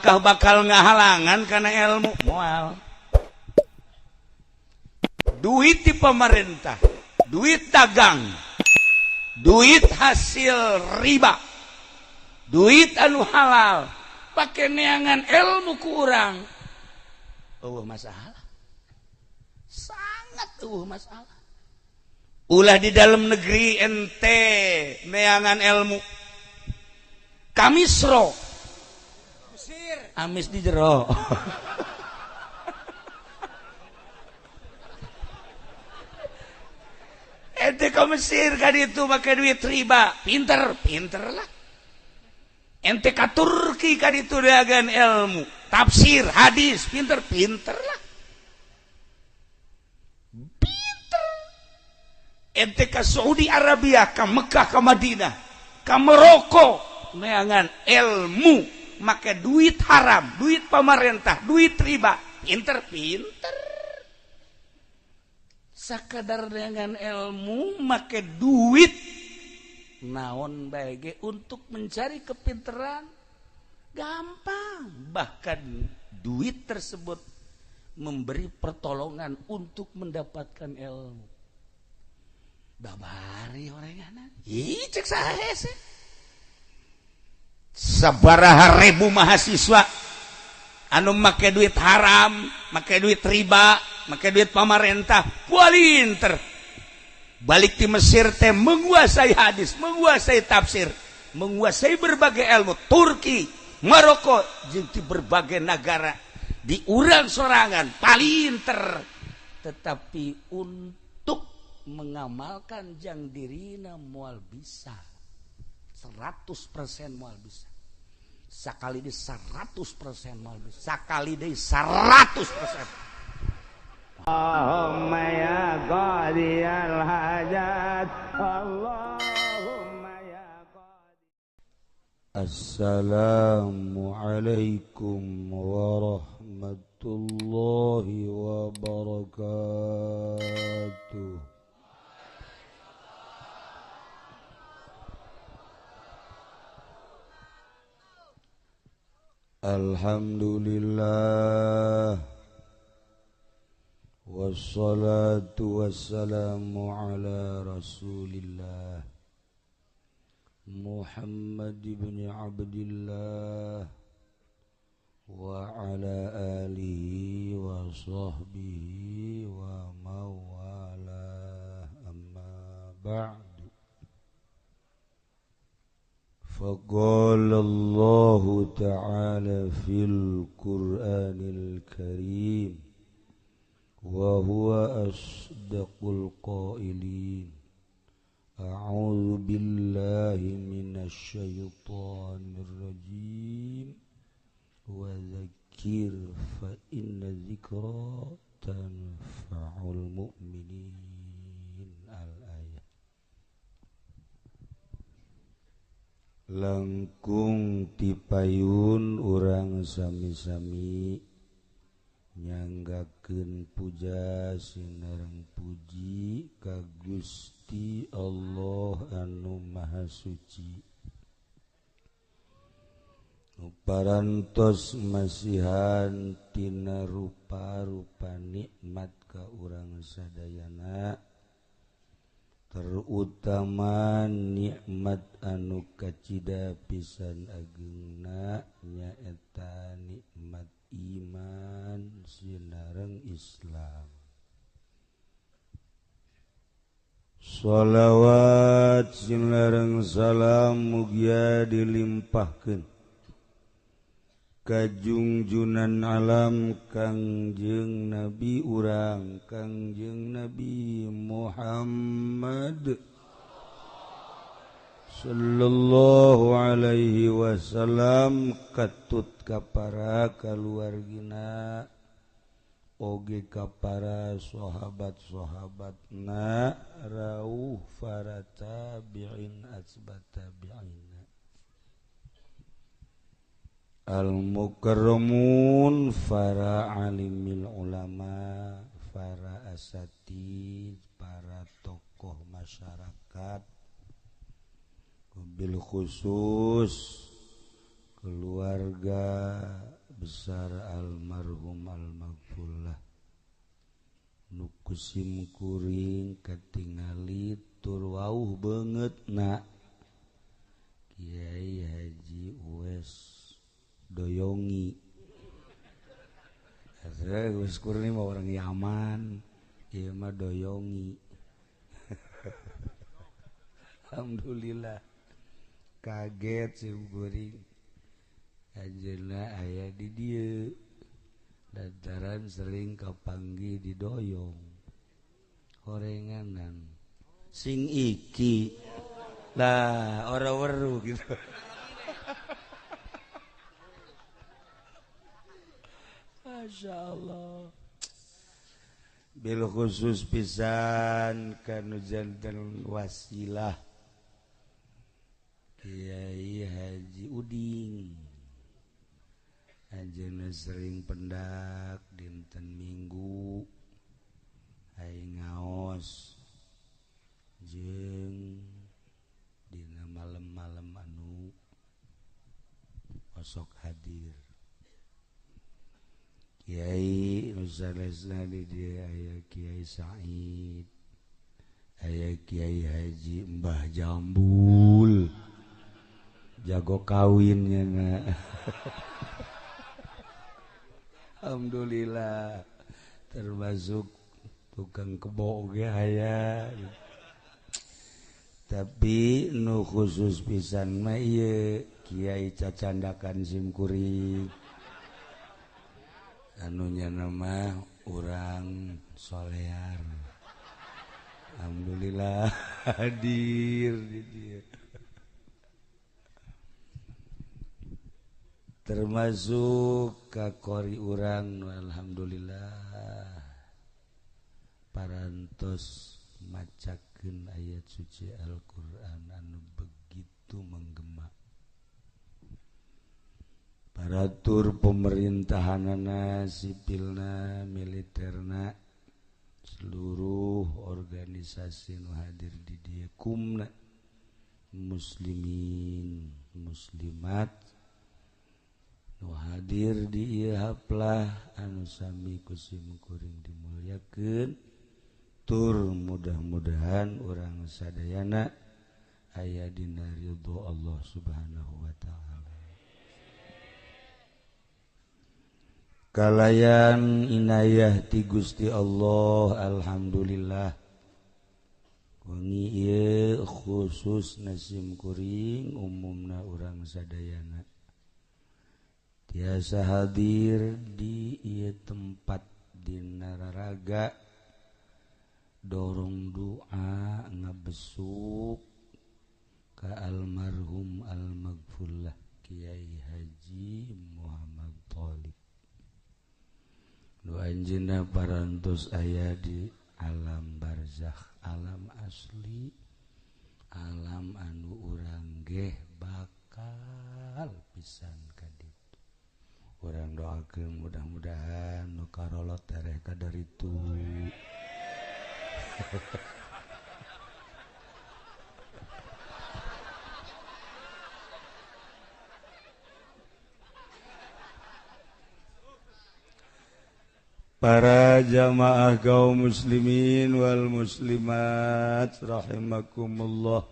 Apakah bakal ngahalangan karena ilmu? Moal. Duit di pemerintah, duit dagang, duit hasil riba, duit anu halal, pakai neangan ilmu kurang, oh masalah, sangat masalah. Ulah di dalam negeri, ente neangan ilmu ka Misro, amis di jero. Ente ke Mesir kan itu pakai duit riba, pinter pinter lah. Ente ke Turki kan itu dagang ilmu tafsir hadis, pinter pinter lah, pinter. Ente ke Saudi Arabia, ke Mekah, ke Madinah, ke Maroko, neangan ilmu make duit haram, duit pemerintah, duit riba, pinter pinter. Sakadar dengan ilmu make duit naon bae untuk mencari kepinteran gampang, bahkan duit tersebut memberi pertolongan untuk mendapatkan ilmu. Babari orenganan, ih, cek saha sih? Sabaraha ribu mahasiswa anu make duit haram, make duit riba, make duit pamarentah, pinter. Balik di Mesir teh menguasai hadis, menguasai tafsir, menguasai berbagai ilmu. Turki, Maroko, jeung di berbagai negara di urang sorangan palinter, tetapi untuk mengamalkan jang dirina moal bisa 100%, moal bisa sakali di 100%, moal bisa sakali di 100%. اللهم يا قاضي الحاجات، اللهم يا قاضي. السلام عليكم ورحمة الله وبركاته. الحمد لله، والصلاة والسلام على رسول الله محمد بن عبد الله وعلى آله وصحبه ومن والاه، أما بعد، فقال الله تعالى في القرآن الكريم وهو أصدق القائلين: أعوذ بالله من الشيطان الرجيم، وذكر فإن الذكرى تنفع المؤمنين. الآية. Langkung tipayun urang sami-sami nyanggakeun puja sinareng puji ka Gusti Allah anu Maha Suci, nu parantos masihan tina rupa-rupa nikmat ka urang sadayana, terutama nikmat anu kacida pisan agengna, nyaeta nikmat iman sinareng Islam. Sholawat sinareng salam mugia dilimpahkeun ka junjunan alam Kangjeng Nabi urang, Kangjeng Nabi Muhammad sallallahu alaihi wasallam, katut ka para kaluargina oge ka para sahabat-sahabatna, rauh para tabi'in asbat tabi'in, al-mukarramun, para alimil ulama, para asatid, para tokoh masyarakat, bil khusus Keluarga besar almarhum almaghfurlah nu kusim kuring katingali tur wauh beungeutna Kiai Haji Uwais Doyongi. Geus kuring mah orang Yaman, ieu mah Doyongi. Alhamdulillah kaget si kuring anjeunna aya di dieu lantaran sering kapanggih di doyong horenganan sing iki lah ora weruh gitu. Masya Allah bil khusus pisan kanu janten wasilah Kiai Haji Uding. Anjeunna sering pendak dinten Minggu ai ngaos jeung dina malem-malem anu osok hadir. Kiai nusanesna di dieu aya Kiai Said, aya Kiai Haji Mbah Jambul jago kawinnya na. Alhamdulillah termasuk tukang kebo ge aya. Tapi nu khusus pisan mah ieu Kiai cacandakan simkuring anu nyana mah urang solear. Alhamdulillah hadir di dieu. Termasuk kakori urang alhamdulillah parantos macakeun ayat suci Al-Qur'an anu begitu menggema. Paratur pemerintahanana, sipilna, militerna, seluruh organisasi nu hadir di dieu kumna muslimin muslimat nu hadir di ieu haplah anu sami ku simkuring dimulyakeun tur mudah-mudahan urang sadayana aya dina ridho Allah Subhanahu wa taala. Kalayan inayah ti Gusti Allah alhamdulillah wengi ieu khusus simkuring umumna urang sadayana tiasa hadir di ieu tempat dina raraga dorong doa ngabesuk ka almarhum almaghfurlah Kiai Haji Muhammad Thalib. Nu anjeunna parantos aya di alam barzakh, alam asli, alam anu urang geh bakal pisan ka ditu. Urang doakeun mudah-mudahan nu karolot tereh kadaritu. Para jamaah kaum muslimin wal muslimat rahimakumullah.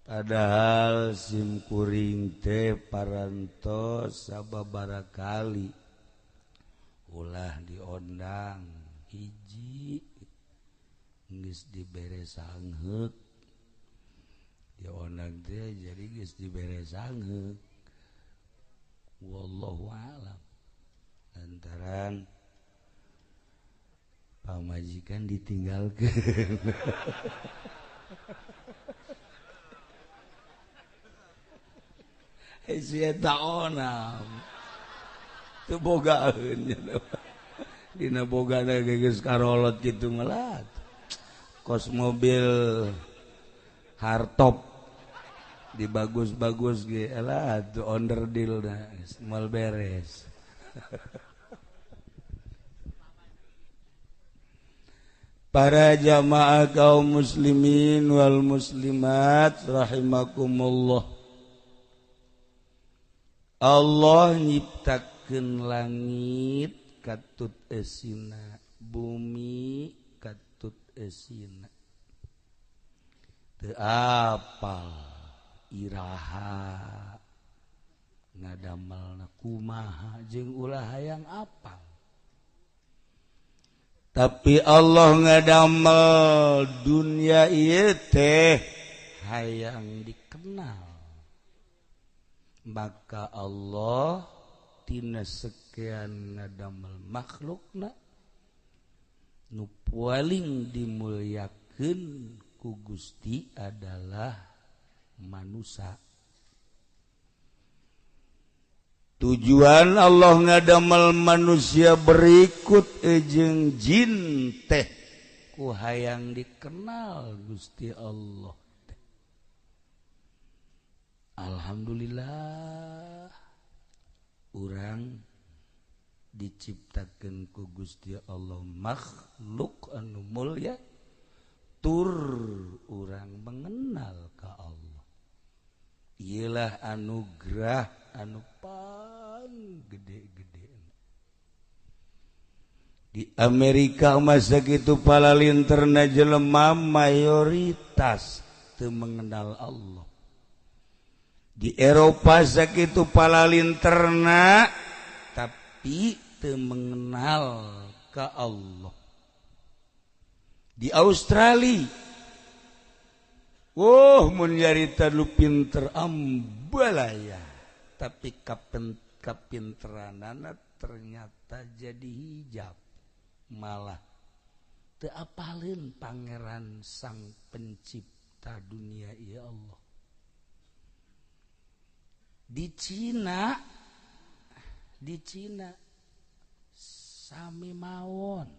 Padahal simkuring teh parantos sababaraha kali ulah diondang hiji geus dibere sangheuk, diondang teh jadi geus dibere sangheuk. Wallahu a'lam. Lantaran pamajikan ditinggalkeun. Si eta onam teu bogaeun dina bogana geus karolot kitu malah kos mobil hardtop dibagus-bagus ge elah tuh onderdil na moal beres. Para jamaah kaum muslimin wal muslimat rahimakumullah. Allah nyiptakeun langit katut esina, bumi katut esina. Teu apal iraha ngadamelna kumaha jeung ulah hayang apal. Tapi Allah ngadamel dunia ieu teh hayang dikenal. Maka Allah tina sekian ngadamel makhlukna nu paling dimuliakeun ku Gusti adalah manusia. Tujuan Allah ngadamel manusia berikut jeung jin teh ku hayang dikenal Gusti Allah teh. Alhamdulillah urang diciptakeun ku Gusti Allah makhluk anu mulya tur urang mengenal ka Allah. Iyalah anugerah anu pang gede-gede. Di Amerika masa kitu palalinterna jelema mayoritas teu mengenal Allah. Di Eropa sakitu palalinterna tapi teu mengenal ka Allah. Di Australia, oh mun nyarita lu pinter ambalaya, tapi kapinteranana ternyata jadi hijab, malah teu apaleun pangeran sang pencipta dunia ya Allah. Di Cina sami mawon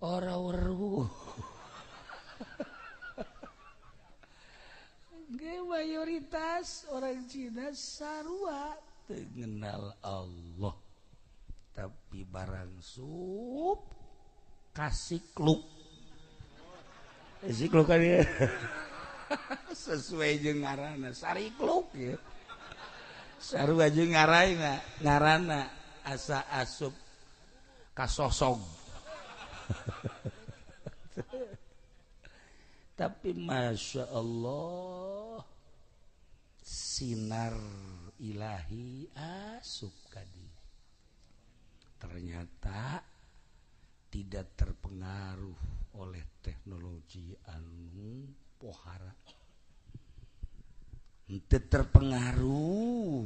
ora weruh. Ge mayoritas orang Cina sarua teu ngenal Allah. Tapi barang sup kasikluk. Sikluk kan ya. Sesuai jeung ngaranna sarikluk ya. Sarua jeung ngaraina ngaranna asa asup kasosog. Tapi Masya Allah sinar ilahi asup kadi. Ternyata tidak terpengaruh oleh teknologi anu pohara. Henteu terpengaruh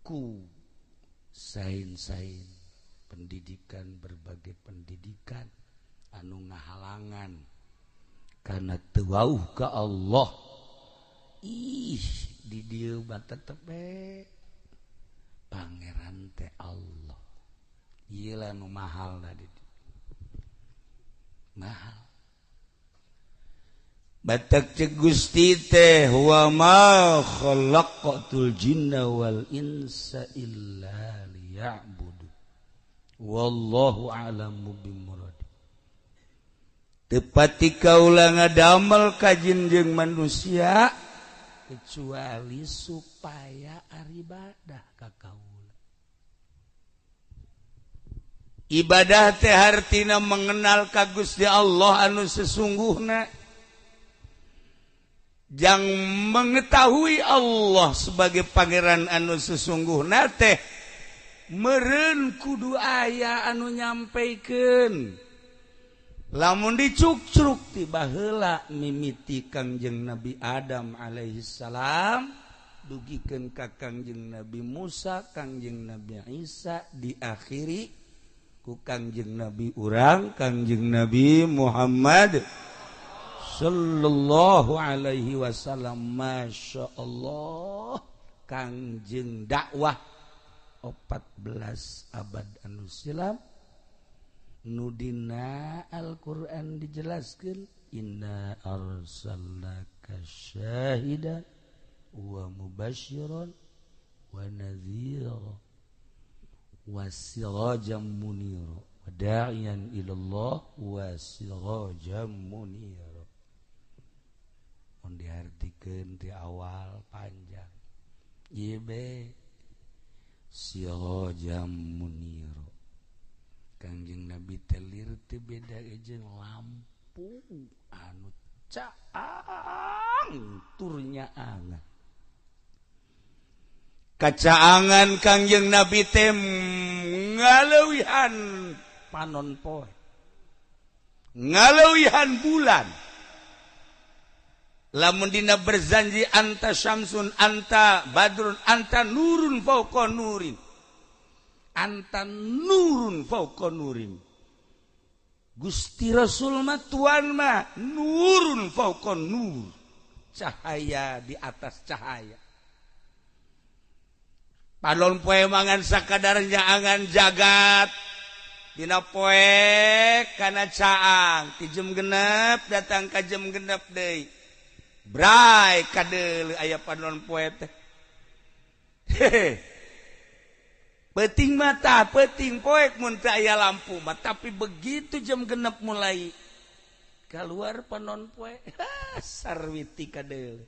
ku sains-sains pendidikan, berbagai pendidikan anu ngahalangan karena teu wauh ka Allah. Ih, di dieu mah tetep pangeran teh Allah. Ieu lah nu mahal da di dieu. Mahal. Batak cek Gusti teh wa ma khalaqatul jinna wal insa illa liya'budu. Wallahu a'lamu bimurad. Tepati kaula ngadamel ka jin jeung manusia kecuali supaya aribadah ka kaula. Ibadah teh hartina mengenal ka Gusti Allah anu sesungguhna. Jang mengetahui Allah sebagai pangeran anu sesungguhna teh meureun kudu aya anu nyampaikan. Lamun dicukcruk ti baheula mimiti Kangjeng Nabi Adam alaihi salam dugikeun ka Kangjeng Nabi Musa, Kangjeng Nabi Isa, diakhiri ku Kangjeng Nabi urang, Kangjeng Nabi Muhammad sallallahu alaihi wasallam. Masya Allah, Kangjeng dakwah 14 abad anu silam nu dina Al-Qur'an dijelaskeun inna arsalnaka syahidan wa mubasysyiran wa nadhira wa sirajan munira wa da'iyan ila Allah wa sirajan munira. Mun diartikeun ti awal panjang. Ieu be sirajam muniro. Kangjeng Nabi teh lir teu beda jeung lampu anu caang turnya angan. Kacaangan Kangjeng Nabi teh ngaleuwihan panon poe, ngaleuwihan bulan. Lamun dina berzanji anta syamsun anta badrun anta nurun fauqa nurin, anta nurun fauqa nurin. Gusti Rasul mah tuan mah nurun fauqa nur, cahaya di atas cahaya. Panon poe mangan sakadar nyaangan jagat dina poe kana caang ti jem genep datang ka jem genep deui. Bray kadeuleu aya panon poe teh. Hehe. Peuting mata, peuting poek mun teu aya lampu mah, tapi begitu jam genep mulai keluar panon poe, sarwiti kadeuleu.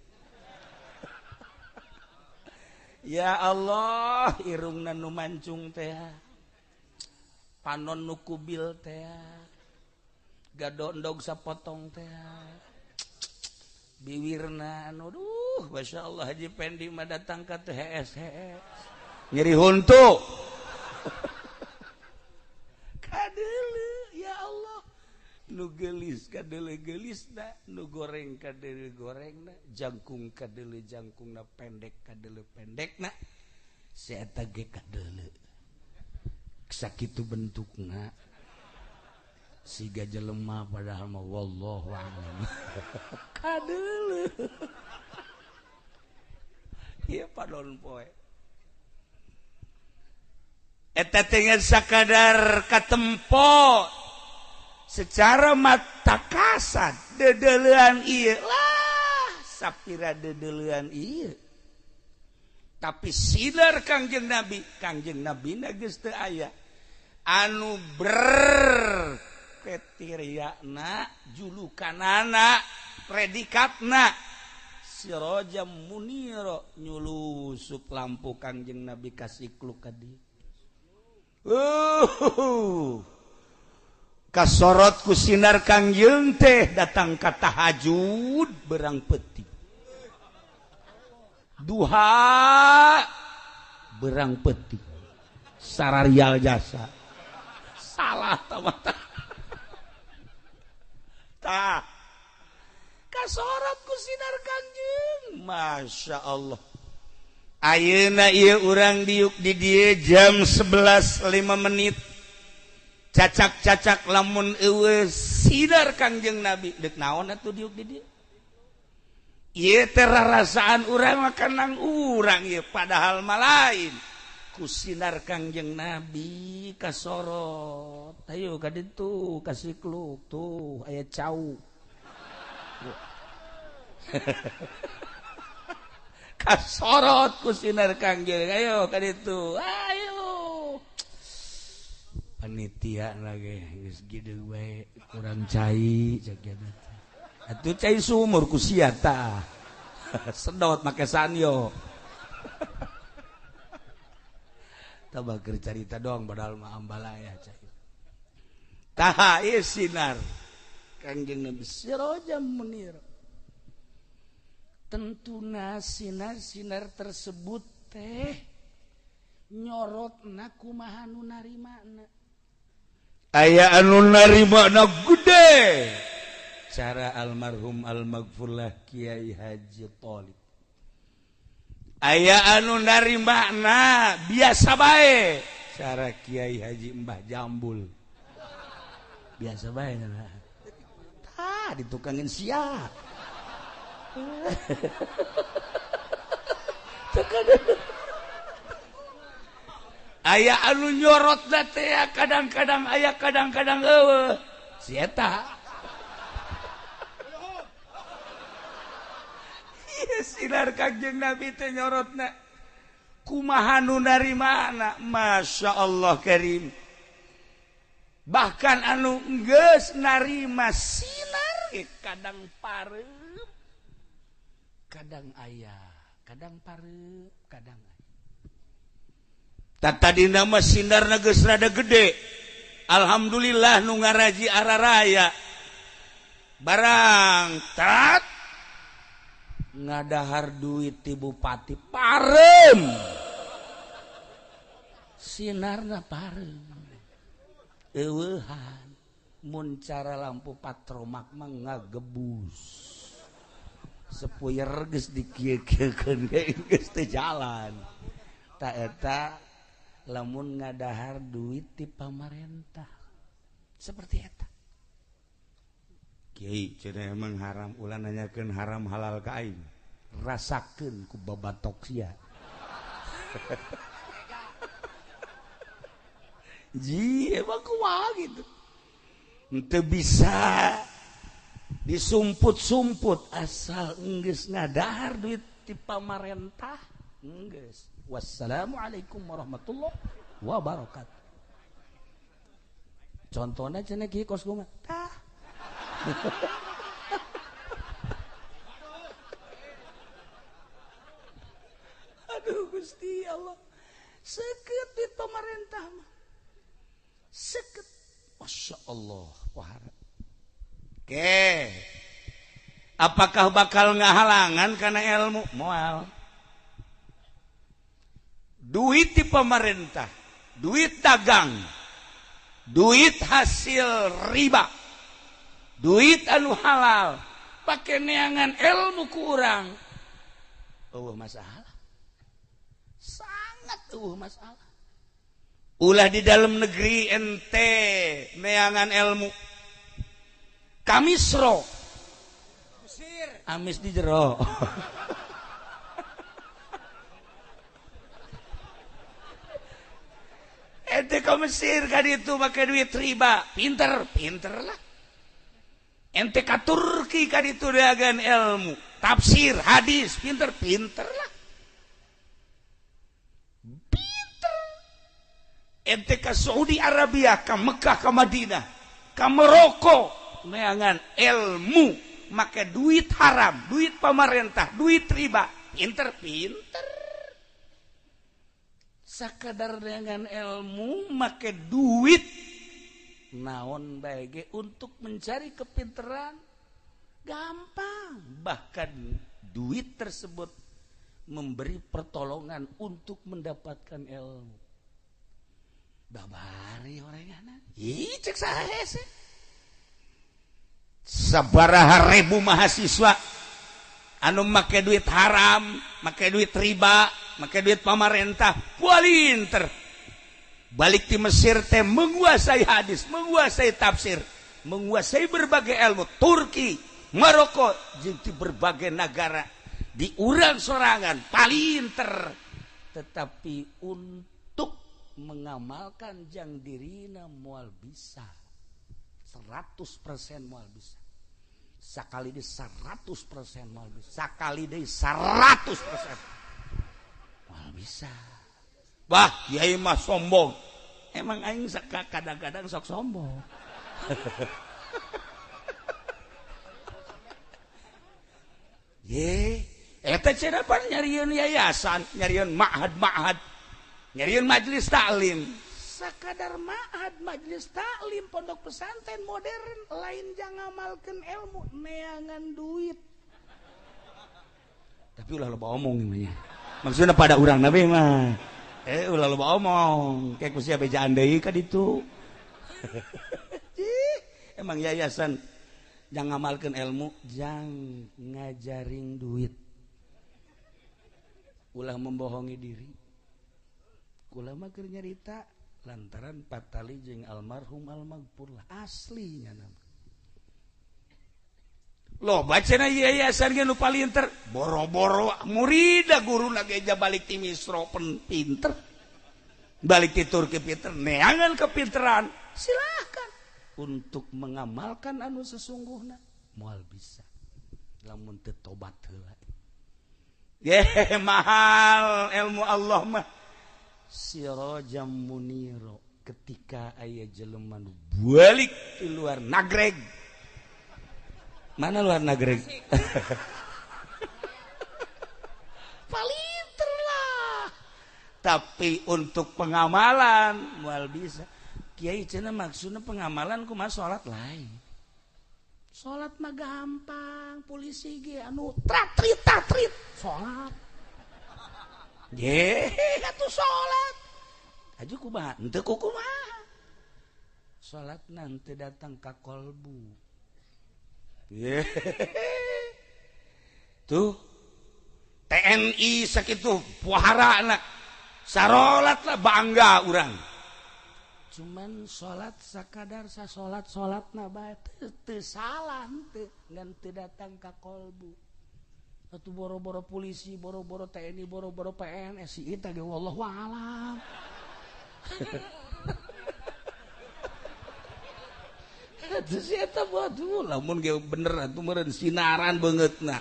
Ya Allah, irungna nu mancung teh. Panon nu kubil teh. Gadondog sapotong teh. Biwirna anu duh, Masya Allah Haji Pendi mah datang ka teh hees hees. Nyeri huntu. Kadeuleu ya Allah. Nu geulis kadeuleu geulisna, nu goreng kadeuleu gorengna, jangkung kadeuleu jangkungna, pendek kadeuleu pendekna. Si eta ge kadeuleu. Sakitu bentukna. Siga jelema padahal mah wallahu a'lam. Kadeuleu. Ieu panon poe. Eta teh sakadar katempo secara mata kasat dedeleuan ieu lah sapira dedeleuan ieu. Tapi sinar Kangjeng Nabi, Kangjeng Nabi na geus teu aya anu ber petiriana julukanana predikatna sirajam muniro nyulusup lampu Kangjeng Nabi kasikluk ka dieu. Kasorot ku sinar Kangjeng teh datang ka tahajud berang peuting, duha berang peuting, sararial jasa salah tamata. Tah kasorot ku sinar Kangjeng, Masya Allah. Ayeuna ieu urang diuk di dieu jam 11.05 menit. Cacak-cacak lamun eueuh sinar Kangjeng Nabi deuk naon atuh diuk di dieu? Ieu teh rarasaan urang mah kanang urang ieu padahal mah lain. Ku sinar Kangjeng Nabi kasorot. Ayo ka ditu kasikluk tuh aya cau. Kasorot ku sinar Kangjeng, ayo ka ditu, ayo. Panitia lagi geus gideug bae kurang cai cek teh. Atuh cai sumur ku sia tah. Sedot make sanyo. Tah keur carita doang padahal mah ambalaya cai. Tah ieu sinar Kangjeng Nabi sirajam munir. Tentuna sinar-sinar tersebut teh nyorotna kumaha nu narimana. Aya anu narimana gede cara almarhum almaghfurlah Kiai Haji Thalib. Aya anu narimana biasa bae cara Kiai Haji Mbah Jambul. Biasa bae nah. Tah ditukangin sia. Aya anu nyorot teh kadang-kadang aya kadang-kadang eueuh si eta. Ieu sinar Kangjeng Nabi teh nyorotna kumaha nu narimana, Masya Allah karim. Bahkan anu geus narima sinar kadang pareup, kadang aya, Kadang pareup, kadang tadi nama sinar geus rada gede. Alhamdulillah nu ngaraji araraya. Barang tat ngadahar duit ti bupati parem. Sinarna parem. Eueuhan mun cara lampu patromak mah ngagebus. Sepuyer geus dikieu-kieukeun geus teu jalan. Ta eta lamun ngadahar duit ti pamarentah. Seperti eta. Kiai cenah emang haram ulah nanyakeun haram halal ka aing. Rasakeun ku babatok sia. Ji emang kumaha gitu. Henteu bisa disumput-sumput asal enggeus ngadahar duit ti pamarentah enggeus. Wassalamualaikum warahmatullahi wabarakatuh. Contohna cenah kieu kos kumaha? Tah. Aduh Gusti Allah. Seukeut duit pamarentah mah. Seukeut. Masya Allah pohara. Oke. Apakah bakal ngahalangan karena ilmu? Moal. Duit di pemerintah, duit dagang, duit hasil riba, duit anu halal, pakai neangan ilmu kurang. Eueuh masalah. Sangat eueuh masalah. Ulah di dalam negeri ente neangan ilmu. Kamisro. Mesir. Amis di jero. Ente ke Mesir kan itu pakai duit riba. Pinter, pinter lah. Ente ke Turki kan itu dagang ilmu, tafsir, hadis, pinter, pinter lah. Pinter. Ente ke Saudi Arabia, ke Mekah, ke Madinah, ke Maroko, neangan ilmu, make duit haram, duit pemerintah, duit riba, pinter, pinter. Sakadar dengan ilmu make duit naon bae ge untuk mencari kepinteran gampang, bahkan duit tersebut memberi pertolongan untuk mendapatkan ilmu. Babari oranganna. Ih cek saha hese. Sabaraha ribu mahasiswa anu make duit haram, make duit riba, make duit pamarentah, pualinter. Balik di Mesir teh menguasai hadis, menguasai tafsir, menguasai berbagai ilmu. Turki, Maroko, jeung di berbagai negara di urang sorangan palinter. Tetapi untuk mengamalkan jang dirina moal bisa. 100% moal bisa. Sakali deui 100% moal bisa. Sakali deui 100% moal bisa. Wah, kiai mah sombong. Emang aing kadang-kadang sok sombong. Ye, eta cenah pan nyarieun yayasan, nyarieun ma'had-ma'had, nyarieun majelis taklim. Sakadar ma'had, majelis taklim, pondok pesantren modern lain jang ngamalkeun ilmu, neangan duit. Tapi ulah loba omong nya. Maksudna pada urang nabi mah. Ulah loba omong, kayak ku sia bejaan deui ka ditu. Emang yayasan jang ngamalkeun ilmu, jang ngajaring duit. Ulah membohongi diri. Kula mah keur nyarita lantaran patali jeung almarhum almaghfur lah aslinya nama. Loh bacana yayasan ge nu palinter boro-boro murida guruna ge balik ti Misro pinter. Balik ti Turki pinter, neangan kepinteran. Silahkan untuk mengamalkan anu sesungguhna moal bisa. Lamun teu tobat heula. Ye mahal ilmu Allah mah. Sirajam muniro ketika aya jelema nu balik di luar nagreg. Mana luar nagreg? Paling Tapi untuk pengamalan moal bisa. Kiai cenah maksudna pengamalan kumaha salat lain. Salat mah gampang, polisi ge anu tratrit tatrit salat. Ye, atuh salat. Aju kumaha? Henteu kumaha. Salat nanti datang ka kolbu. Ye. Tuh TNI sakitu puharana. Sarolat lah bangga urang. Cuman salat sakadar sa salat salatna bae teu salah henteu ngan teu datang ka kolbu. Atuh boro-boro polisi, boro-boro TNI, boro-boro PNS si eta ge wallahu alam. Atuh si eta buat lamun ge bener atuh meureun sinaran beungeutna.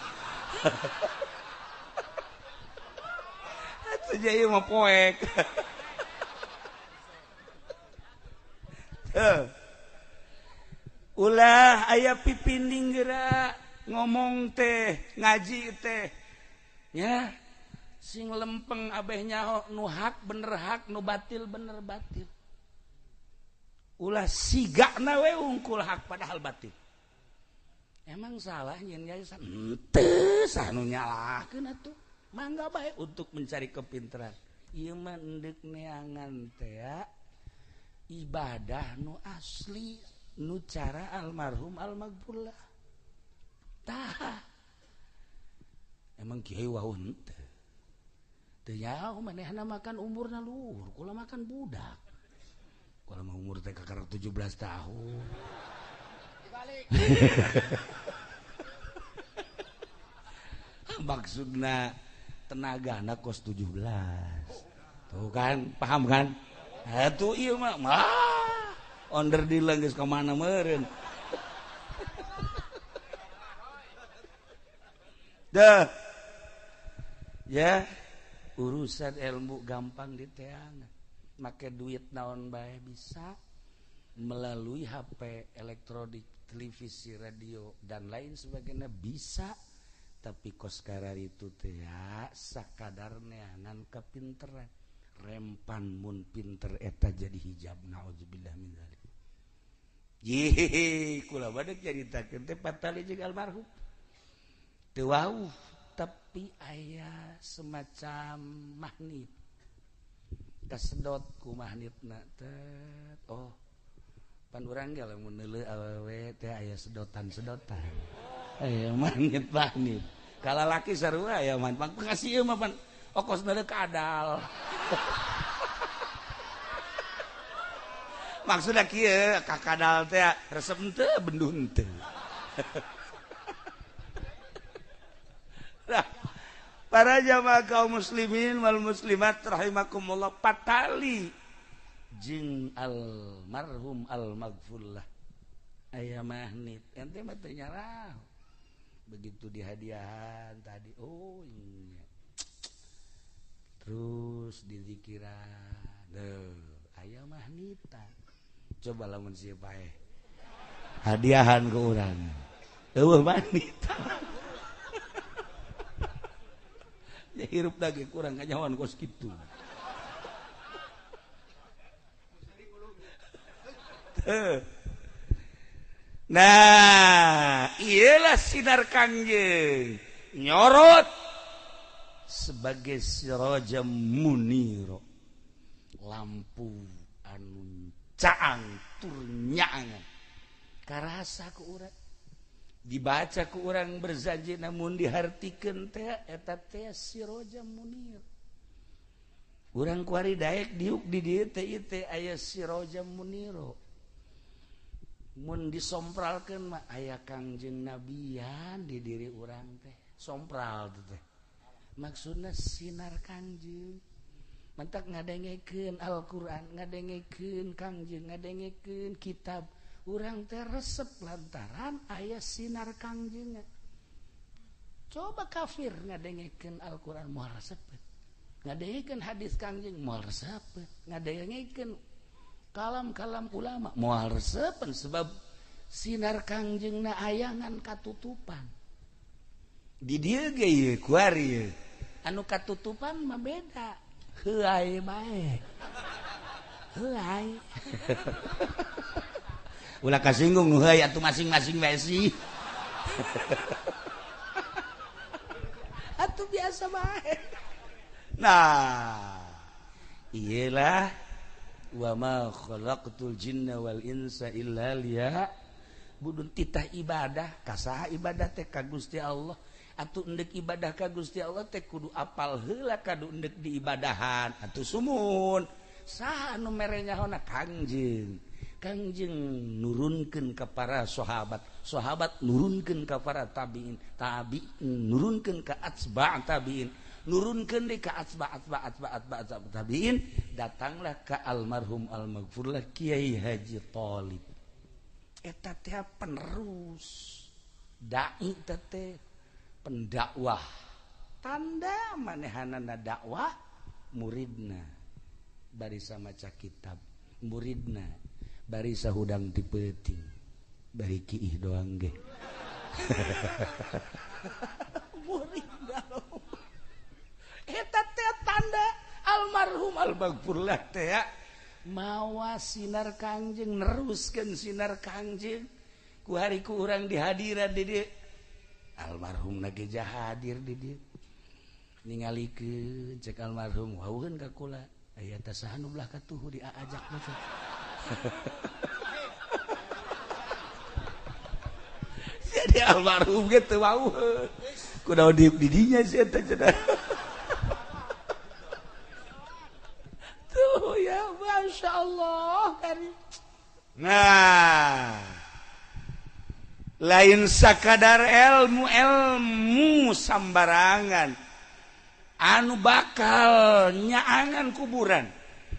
Atuh jaya mah poek. Ulah aya pipinding geura ngomong teh ngaji teh ya sing lempeng abeh nyaho nu hak bener hak nu batil bener batil. Ulah sigana we ungkul hak padahal batil. Emang salah nyeun yayasan henteu sah nu nyalahkeun atuh. Mangga bae untuk mencari kepintaran. Ieu mah endek neangan teh ibadah nu asli nu cara almarhum almaghfurlah. Tah. Emang kiai wau henteu. Teu nyaho manehna makan umurna luhur, kula makan budak. Kula mah umur teh kakara 17 tahun. Dibalik. Maksudna tenagana kos 17. Tuh kan, paham kan? Atuh ieu mah onder dilang geus ka mana meureun. Dah. Ya, urusan ilmu gampang diteangan. Make duit naon bae bisa melalui HP, elektronik, televisi, radio dan lain sebagainya bisa. Tapi kos karar itu teh sakadar neangan kepinteran. Rempan mun pinter eta jadi hijab, naudzubillah min dzalik. Ye, kula badak caritakeun teh patali jeung almarhum. Teu wauh, tapi aya semacam magnet. Kasedot ku magnetna teh. Oh, pan urang ge lamun neuleuh awewe teh aya sedotan-sedotan. Aya magnet-magnet. Kala laki sarua aya man pang kasih ieu mah pan okos neuleuh kadal. Maksudna kieu ka kadal teh resep henteu benduh henteu. Nah, para jamaah kaum muslimin wal muslimat rahimakumullah, patali jeung almarhum almaghfurlah aya magnet ente mah teu nyarah. Begitu dihadiahan tadi, oh iya. Terus dizikiran, deh aya magneta. Coba lamun sieu paeh hadiahan ke urang, eueuh magneta. Ya hirup lagi kurang kanyawan kos kitu. Nah, iyalah sinar Kangjeng nyorot sebagai siraja muniro, lampu anu caang tur nyaangan. Karasa ku urang, dibaca ku urang berzanji namun dihartikeun teh eta teh siraja munir. Urang kuari daek diuk di dieu teh ieu teh aya siraja muniro. Mun disompralkeun mah aya Kangjeng Nabian di diri urang teh. Sompral teh. Maksudna sinar Kangjeng. Mantak ngadengekeun Al-Qur'an, ngadengekeun Kangjeng, ngadengekeun kitab. Urang teh resep lantaran aya sinar Kangjeng. Coba kafir ngadengekeun Al-Qur'an moal resep. Ngadengekeun hadis Kangjeng moal resep. Ngadengekeun kalam-kalam ulama moal resepen sebab sinar Kangjengna ayangan katutupan. Di dieu ge ieu kuari ieu. Anu katutupan mah beda. Heuay bae. Heuay. Ulah kasinggung nu heuay atuh masing-masing bae sih. Atuh biasa bae. Nah, iyalah wa ma khalaqtul jinna wal insa illa liya'budun, titah ibadah kasaha ibadah teh ka Gusti Allah. Atuh endek ibadah ka Gusti Allah teh kudu apal heula kadu endek diibadahan. Atuh sumun saha anu mere nyahona? Kangjeng. Kangjeng nurunkeun ka para sahabat, sahabat nurunkeun ka para tabiin, tabiin nurunkeun ka atsba' tabiin, nurunkeun deui ka atsba' atsba' atsba' atsba' tabiin, datanglah ka almarhum almaghfurlah Kiai Haji Thalib. Eta teh penerus dai teh pendakwah, tanda manehanana dakwah muridna barisa maca kitab, muridna barisa hudang ti peuting, bari kiih doang ge. Muridna eta teh tanda almarhum almaghfurlah teh mawa sinar Kangjeng, neruskeun sinar Kangjeng ku hari ku urang dihadiran di dieu. Almarhum na ge hadir di dieu, ningalikeun cek almarhum wauheun ka kula aya teh saha nu belah katuhu diajak mah. Jadi almarhum ge teu wauheun kunaon diuk di dinya sih eta cenah. Tuh ya Masya Allah karim. Nah, lain sakadar ilmu ilmu sambarangan anu bakal nyaangan kuburan,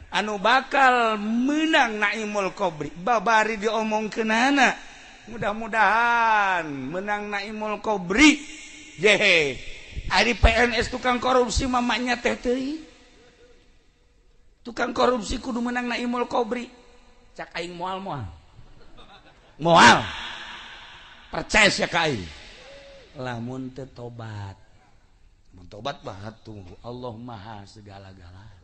anu bakal menang naimul kobri babari diomongkeunana. Mudah-mudahan menang naimul kobri. Jehe ari PNS tukang korupsi mamanya teh teuing, tukang korupsi kudu menang naimul kobri. Cak aing moal moal moal percaya sia ka aing lamun teu tobat. Mun tobat mah tunggu Allah maha segala-galana.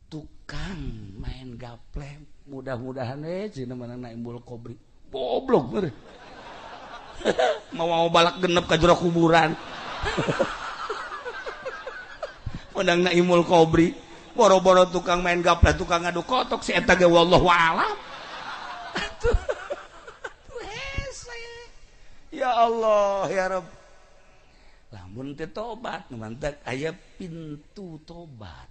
Tukang main gaple mudah-mudahan cenah menang naimul kobri. Goblok bener. Mau balak genep ka jero kuburan. Menang naimul kobri. Boro-boro tukang main gaple, tukang ngadu kotok si eta ge wallahu a'lam. Atuh hese. Ya Allah ya Rabb. Lamun teu tobat mantak aya pintu tobat.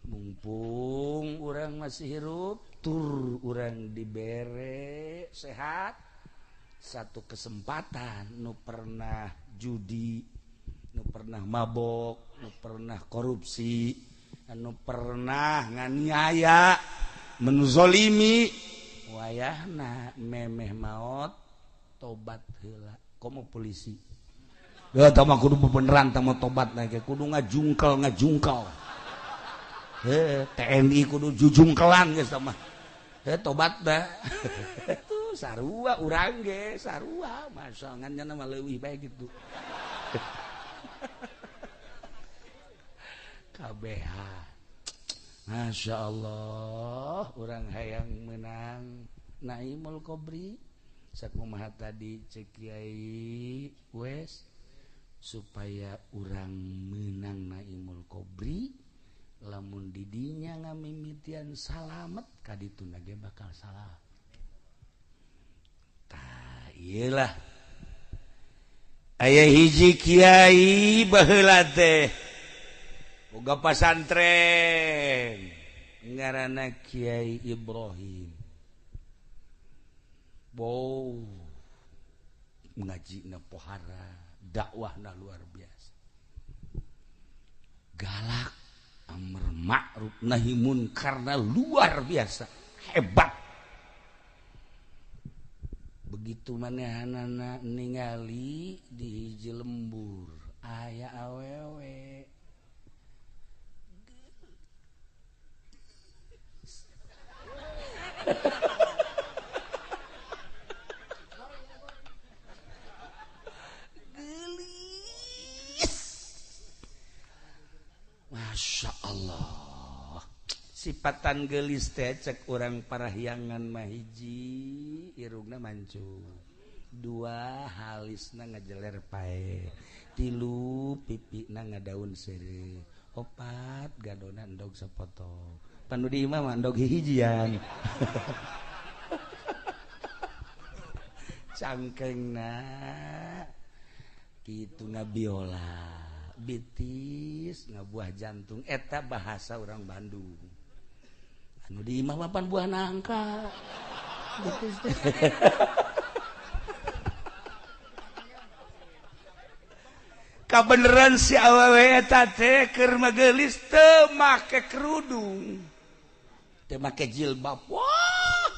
Mumpung urang masih hirup, tur urang dibere sehat, satu kesempatan nu pernah judi, nu pernah mabok, nu pernah korupsi, nu pernah nganiaya, menzolimi, wayahna memeh maot tobat heula. Komo polisi. Ya tah mah kudu beneran tah mah tobat na ge kudu ngajungkel-ngajungkel. Heh, TNI kudu jujungkelan geus tah mah. Heh, tobat dah. Tuh sarua urang ge, sarua masa ngan nya mah leuwih bae kitu. KBH. Masya Allah, urang hayang menang Naimul Kobri. Sakumaha tadi cek Kiai wes supaya urang menang Naimul Kobri, lamun didinya ngamimitian salamet kadituna ge bakal salah. Tah iyalah. Aya hiji kiai baheula teh boga pasantren ngaranna Kiai Ibrahim. Bow ngajina pohara, dakwahna luar biasa. Galak, amar ma'ruf nahi munkarna luar biasa, hebat. Begitu manehanana ningali di hiji lembur aya awewe. Gelis. Sipatan gelis teh cek urang parahyangan mah hiji irungna mancung, dua halisna ngajeler pae, tilu pipina ngadaun seureuh, opat gadona endog sapotong. Panu di imah mah endog hihijian. Cangkengna kitu ngabiola, bitis ngabuah jantung eta bahasa orang Bandung. Anu di imah mah pan buah nangka. Bitis teh. Kabeneran si awewe eta teh keur magelis teu make kerudung, teu make jilbab. Wah,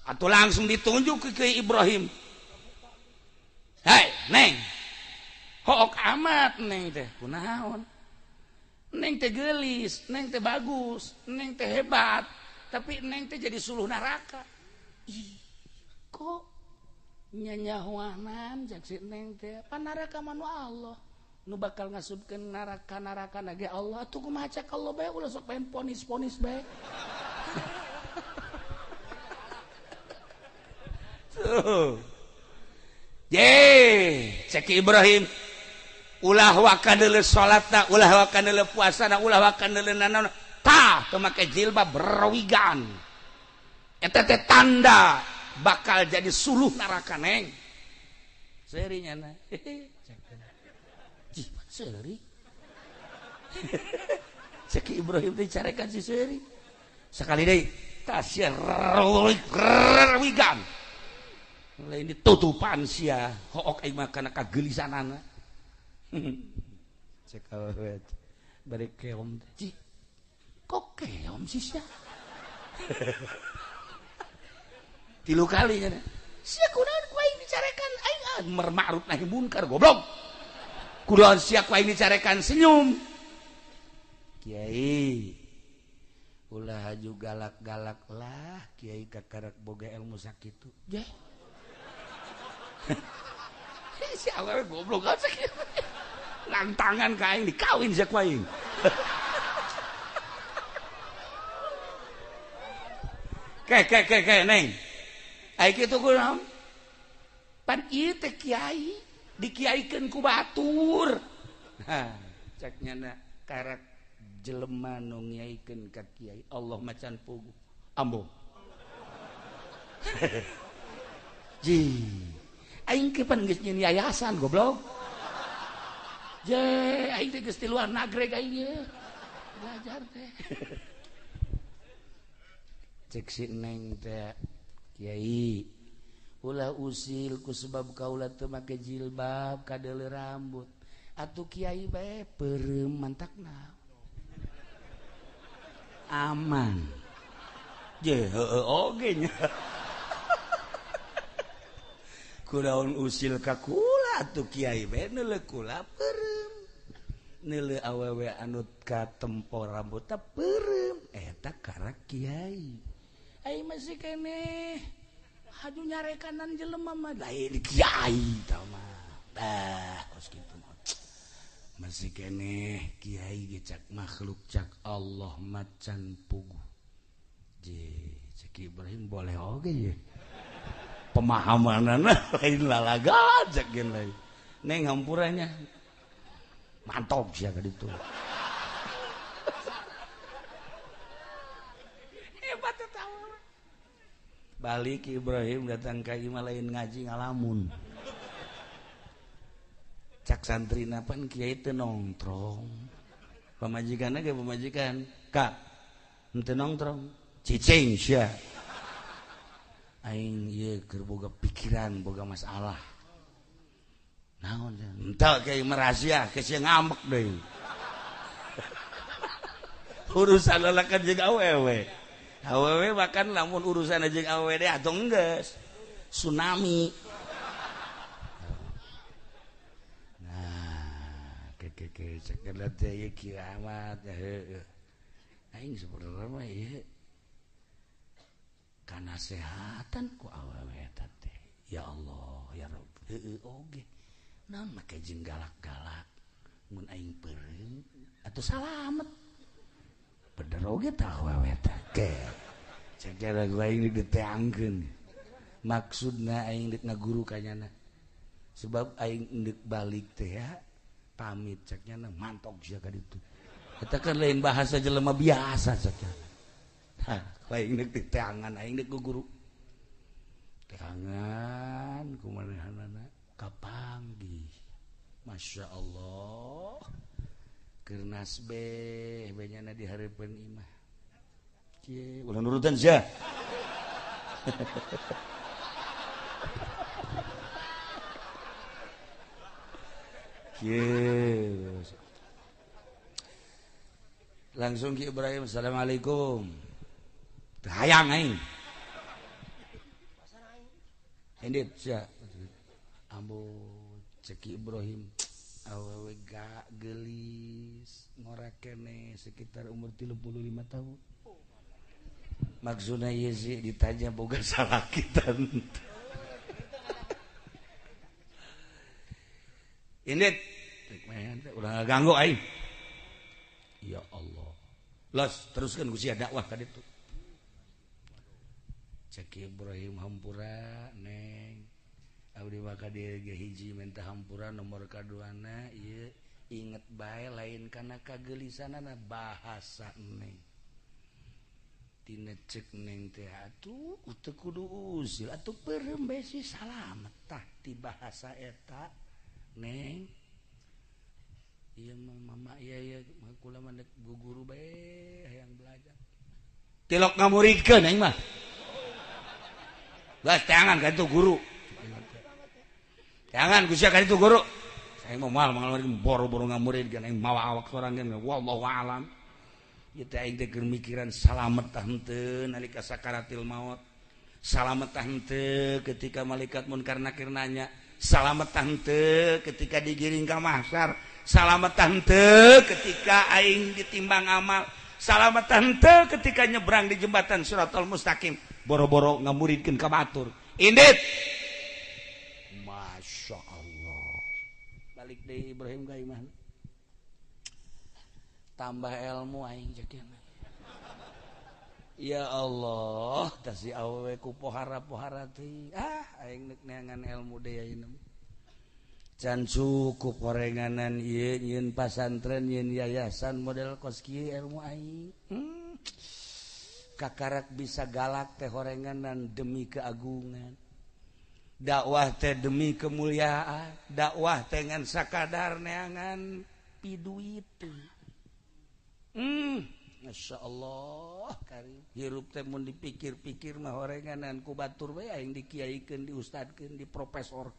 atuh langsung ditunjuk ke Ibrahim. Hei neng, hook amat neng teh, kunaon? Neng teh geulis, neng teh bagus, neng teh hebat, tapi neng teh jadi suluh neraka. Ih, kok nyanyahuanan cek si neng teh, pan neraka mah nu Allah, nu bakal ngasupkeun neraka-neraka ge Allah, atuh kumaha cek Allah bae ulah sok pengen ponis-ponis bae. Tuh. Ye, cek Ibrahim, ulah waka deuleu salatna, ulah waka deuleu puasana, ulah waka deuleu nanaon, tah teu make jilbab berwigan. Eta teh tanda bakal jadi suluh neraka neng. Seuri nyana. Cih, seuri. Cek Ibrahim teh carekan si seuri. Sekali deui, tah sia wigan. Lain ditutupan sia, hook aing mah kana kageulisanana. Cek awewe bari keom teh. Cih, kok keom sih sia? Tilu kali nya. Sia kunaon ku aing dicarekan aing amar ma'ruf nahi munkar goblok. Kunaon sia ku aing dicarekan senyum. Kiai ulah haju galak-galak lah, kiai kakarak boga ilmu sakitu. Jeh. Si awewe goblok aja kieu. Lantangan ka aing dikawin sia ku aing. Ke ke ke ke neng. Ai kitu kunaon? Pan ieu teh kiai, dikiaikeun ku batur. Hah, cek nyana karak jelema nu ngiaikeun ka kiai, Allah macan puguh. Ambo. Ji. Aing ke pan geus nyeun yayasan goblok. Je, aing teh geus di luar nagreg aing ye. Belajar teh. Cek si neng teh, kiai ulah usil ku sebab kaula teu make jilbab kadeuleu rambut. Atuh kiai bae peureum mantakna. Aman. Je heueuh oge nya. Kunaon usil ka kula atuh kiai bae neuleuh kula peureum. Neuleuh awewe anu katempo rambutna peureum eta karak kiai. Aing masih keneh haju nyarekanan jelema mah lain kiai tah mah. Bah kos kitu mah. Masih keneh kiai ge cak makhluk cak Allah macan puguh. Je cek Ibrahim boleh oge ye. Pemahamanana lain lalaga cek gen lain. Neng hampuranya mantap sia ka ditu. Hebat eta urang. Balik Ibrahim datang ka imah lain ngaji ngalamun. Cak santrina pan kiai teu nongtrong. Pamajikanna ge pamajikan, "Kak, henteu nongtrong." Cicing sia. Aing ieu keur boga pikiran, boga masalah. Naon sia? Henteu kiai merahasia, ke sia ngambek deui. Urusan lalakan jeung awewe. Awewe makan lamun urusan jeung awewe deh atau enggeus. Tsunami. Nah, ke cek teh ieu kieu amat ya heueuh. Aing sebenarnya mah ieu kanasehatan ku awewe eta teh. Ya Allah, ya Rabb. Heueuh oge. Naon make jeung galak-galak mun aing peureum atuh salamet. Bener oge tah awewe teh. Ke. Cek cara aing deuk diteangkeun. Maksudna aing deuk ngaguru ka nyana. Sebab aing deuk balik teh ya pamit cek nyana mantok sia ka ditu. Eta kan lain bahasa jelema biasa cek nyana. Hah, aing deuk diteangan aing deuk guru. Teangan kumanehanana kapanggih. Masya Allah. Keur nasbeh we nyana di hareupeun imah. Kieu ulah nurutan sia. Kieu. Langsung Ki Ibrahim, assalamualaikum. Teu hayang aing. Indit sia. Ambo cek Ki Ibrahim awewe ga gelis ngora kene sekitar umur 35 tahun. Maksudna ieu sih ditanya boga salaki tante. Indit ulah ganggu aing. Ya Allah. Los teruskan ku sia dakwah ka ditu. Cek Ibrahim hampura neng. Abdi maka dia hiji minta hampura nomor kaduana ieu inget bae lain kana kagelisanana bahasa neng. Tina cek neng teh atuh teu kudu usil atuh peureum bae si salamet tah ti bahasa eta neng. Ieu mah mama ieu ieu kula mah deuk guru bae hayang belajar. Tilok ngamuridkeun aing mah. Geus teangan ka itu guru. Jangan ku sia ka itu guru. Saya mau mal boro-boro ngamuridkeun aing mawa awak sorangan wallahu alam. Ieu teh aing teh keur mikiran salamet tah henteu nalika sakaratil maut. Salamet tah henteu ketika malaikat munkar nakir nanya. Salamet tah henteu ketika digiring ka mahsyar. Salamet tah henteu ketika aing ditimbang amal. Salamet tah henteu ketika nyebrang di jembatan Shiratal Mustaqim. Boro-boro ngamuridkeun ka batur. Indit. Masya Allah. Balik deui Ibrahim ka imah. Tambah ilmu aing jadian. Ya Allah, tah si awewe ku pohara-pohara teh. Ah, aing deuk neangan ilmu deui ayeuna. Can cukup horenganan ieu nyieun pasantren, nyieun yayasan model kos kieu ilmu aing. Kakarak bisa galak teh horenganan demi keagungan. Dakwah teh demi kemuliaan, dakwah teh ngan sakadar neangan piduit. Masya Allah karim. Hirup teh mun dipikir-pikir mah horenganan ku batur we aing dikiaikeun, diustadkeun, diprofesor.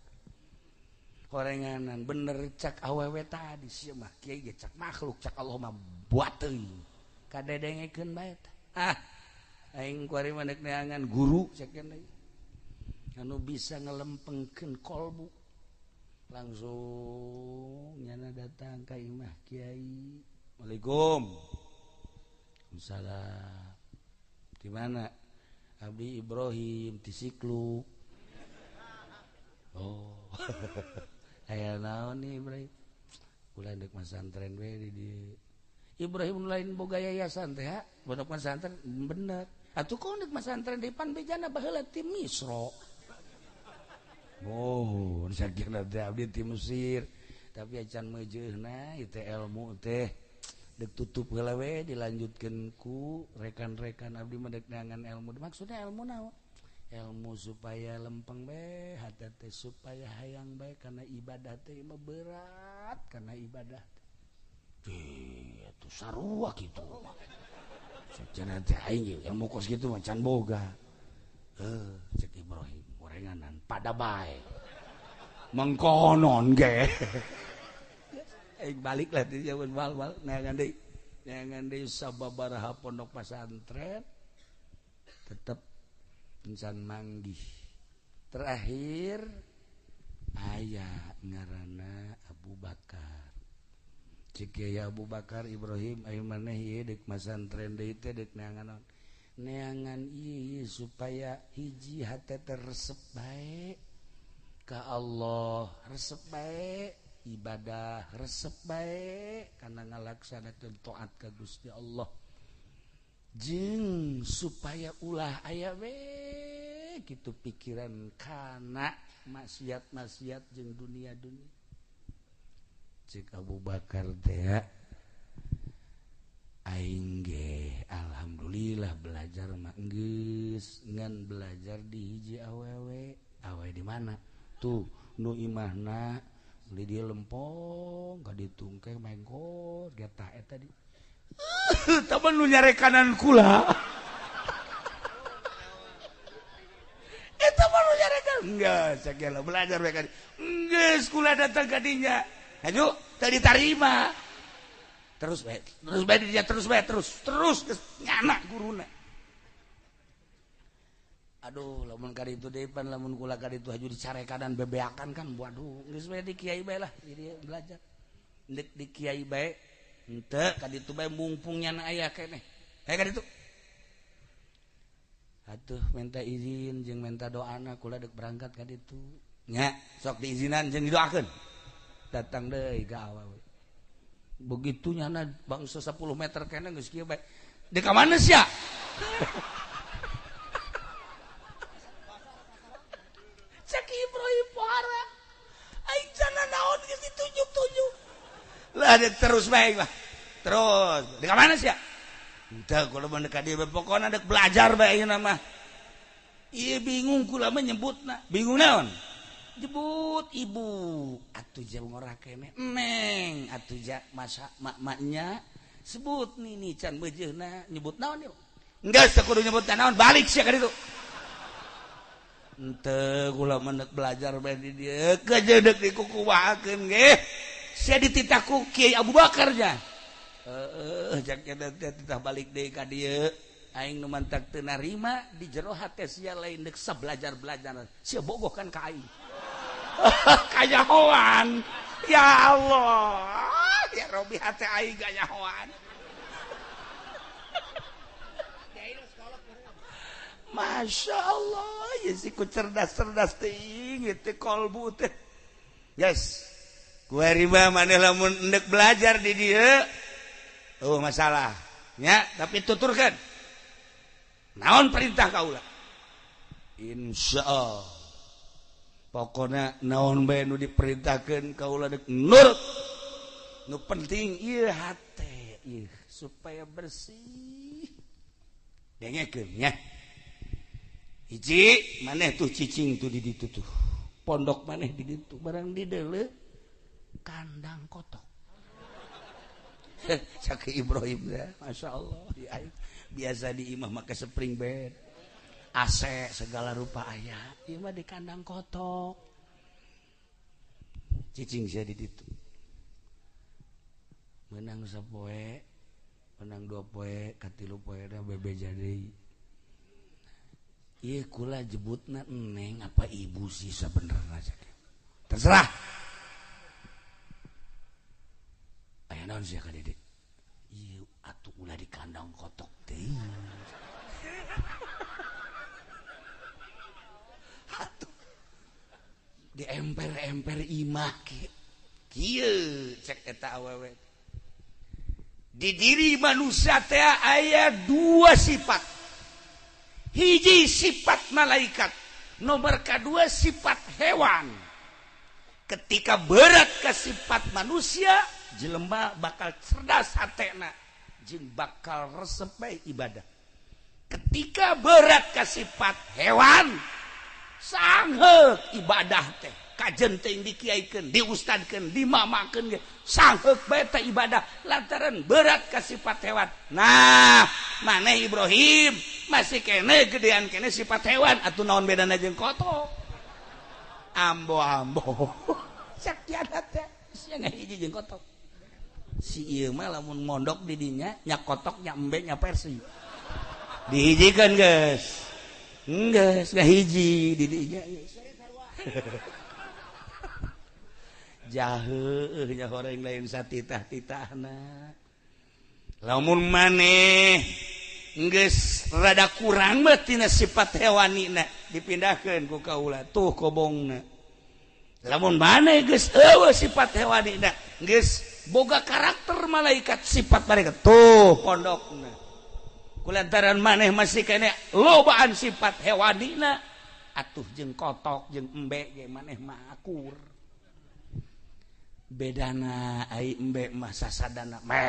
Horenganan bener cak awewe tadi sia mah kiai ge cak makhluk cak Allah mah buat teuing. Kadedengekeun bae tah. Ah, aing kuari mah deuk neangan guru cek deui. Anu bisa ngelempengkeun kolbu. Langsung nyana datang ka imah kiai. Waalaikum. Salam. Di mana? Abdi Ibrahim di Siklu. Oh. Aya naon nih Ibrahim? Ulah deuk masantren we di dieu. Ibrahim lain boga yayasan teh ha? Pondok pesantren bener. Atuh kok deuk masantren di pan bejana baheula ti Misro. Oh, sakira teh abdi ti Mesir. Tapi acan meujeuna ieu teh ilmu teh dek tutup heula we dilanjutkeun ku rekan-rekan abdi mah dek neangan ilmu. Maksudnya ilmu naon? Ilmu supaya lempeng bae hate teh supaya hayang bae kana ibadah teh mah berat kana ibadah teh. Atuh sarua kitu mah. Sacenah teh aing ilmu kos kitu mah can boga. Cek Ibrahim gorenganan pada bae. Mengkonon ge. Balik lah di jaman wal-wal neangan deui sababaraha pondok pesantren tetep encan manggih. Terakhir aya ngaranna Abu Bakar. Cek ya Abu Bakar Ibrahim ayo maneh ieu deuk masantren deui teh deuk neangan naon? Neangan ieu supaya hiji hate teh resep bae ka Allah, resep bae ibadah, resep bae karena ngalaksanakeun taat ka Gusti Allah. Jeung supaya ulah aya we gitu pikiran kana maksiat-maksiat jeung dunia-dunia. Cek Abu Bakar teh aing ge alhamdulillah belajar mah geus ngan belajar di hiji awewe. Awewe di mana? Tuh nu imahna di dia lempong ka ditungkeng mengkor getah eta di temen nu nyarekanan kula. Eta mah nu nyarekan geus sagala belajar bae ka geus kula datang ka dinya. Hayu teu ditarima. Terus bae dia terus bae terus geus nyana guruna. Aduh lamun ka ditu deui pan lamun kula ka ditu haju dicarekanan bebeakan kan waduh geus bae di kiai bae lah jadi belajar. Ndek di kiai bae henteu ka ditu bae mungpung nyana aya keneh. Hayu ka ditu. Atuh minta izin jeung minta doana kula deuk berangkat ka ditu. Nya sok diizinan jeung didoakeun. Datang deui ka awewe. Begitu nyana bangsa 10 meter keneh geus kieu bae. Deuk ka mana sia? Cek Ibrahim pohara. Aing jana naon geus ditunjuk-tunjuk. Lah terus bae lah. Terus, deuk ka mana sia? Henteu kula mah deuk ka dieu pokona deuk belajar bae ayeuna mah. Ieu bingung kula mah nyebutna. Bingung naon? Jebut ibu atuh ja ngora keneh neng atuh ja masa mak-maknya sebut nini can beujeuna nyebut naon ieu geus teu kudu nyebut naon balik sia ka ditu. Henteu kula mah deuk belajar bae di dieu kejeudeuh deuk dikukumahakeun ge sia dititah ku Kiai Abu Bakar nya. Heeh jak teh titah balik deui ka dieu aing nu mantak teu narima di jero hate sia lain deuk sabelajar-belajar sia bogoh kan ka aing. Kanyahoan ya Allah ya Robi hate aing kanyahoan. Masya Allah ya si ku cerdas-cerdas teuing teh kolbu teh. Yes ku riba maneh lamun endek belajar di dieu oh masalah nya tapi tuturkeun naon perintah kaula insyaallah. Pokona naon bae nu diperintahkeun kaula deuk nurut. Nu penting ieu hate ieu supaya bersih. Dengekeun nya. Hiji maneh tuh cicing tuh di ditu tuh. Pondok maneh di ditu barang di deuleu kandang kotok. Cak Ibrahim ya, Masya Allah di aing biasa di imah make spring bed. AC segala rupa aya, ieu mah di kandang kotok. Cicing sia di ditu. Menang sapoe, menang dua poe, katilu poe da bebeja deui. Ieu kula jebutna neng apa ibu sih sabenerna cek. Terserah. Aya naon sia ka Dede? Ieu atuh ulah di kandang kotok teh. Di emper-emper imah kieu cek eta awewe. Di diri manusia teh aya dua sifat. Hiji sifat malaikat, nomor kedua sifat hewan. Ketika berat ke sifat manusia, jelema bakal cerdas hatena jeung bakal resep bae ibadah. Ketika berat ke sifat hewan, sangheuk ibadah teh kajen teh dikiaikeun, diustadkeun, dimamakeun ge sangheuk bae teh ibadah lantaran berat ka sifat hewan. Nah, maneh Ibrahim masih kene gedean kene sifat hewan atuh naon bedana jeung kotok. Ambo-ambo. Cek kianat teh sia ngahiji jeung kotok. Si ieu mah lamun mondok di dinya nya kotok nya embe nya persi. Dihijikeun geus. Geus ngahiji di dinya geus. Jaheuh nya horeng lain satitah-titahna. Lamun maneh geus rada kurang mah tina sifat hewanina dipindahkeun ku kaula tuh kobongna. Lamun maneh geus eueuh sifat hewanina geus boga karakter malaikat sifat malaikat tuh pondokna. Kulantaran maneh masih kene lobaan sifat hewanina atuh jeung kotok jeung embe ge maneh mah akur. Bedana ai embe mah sasadana me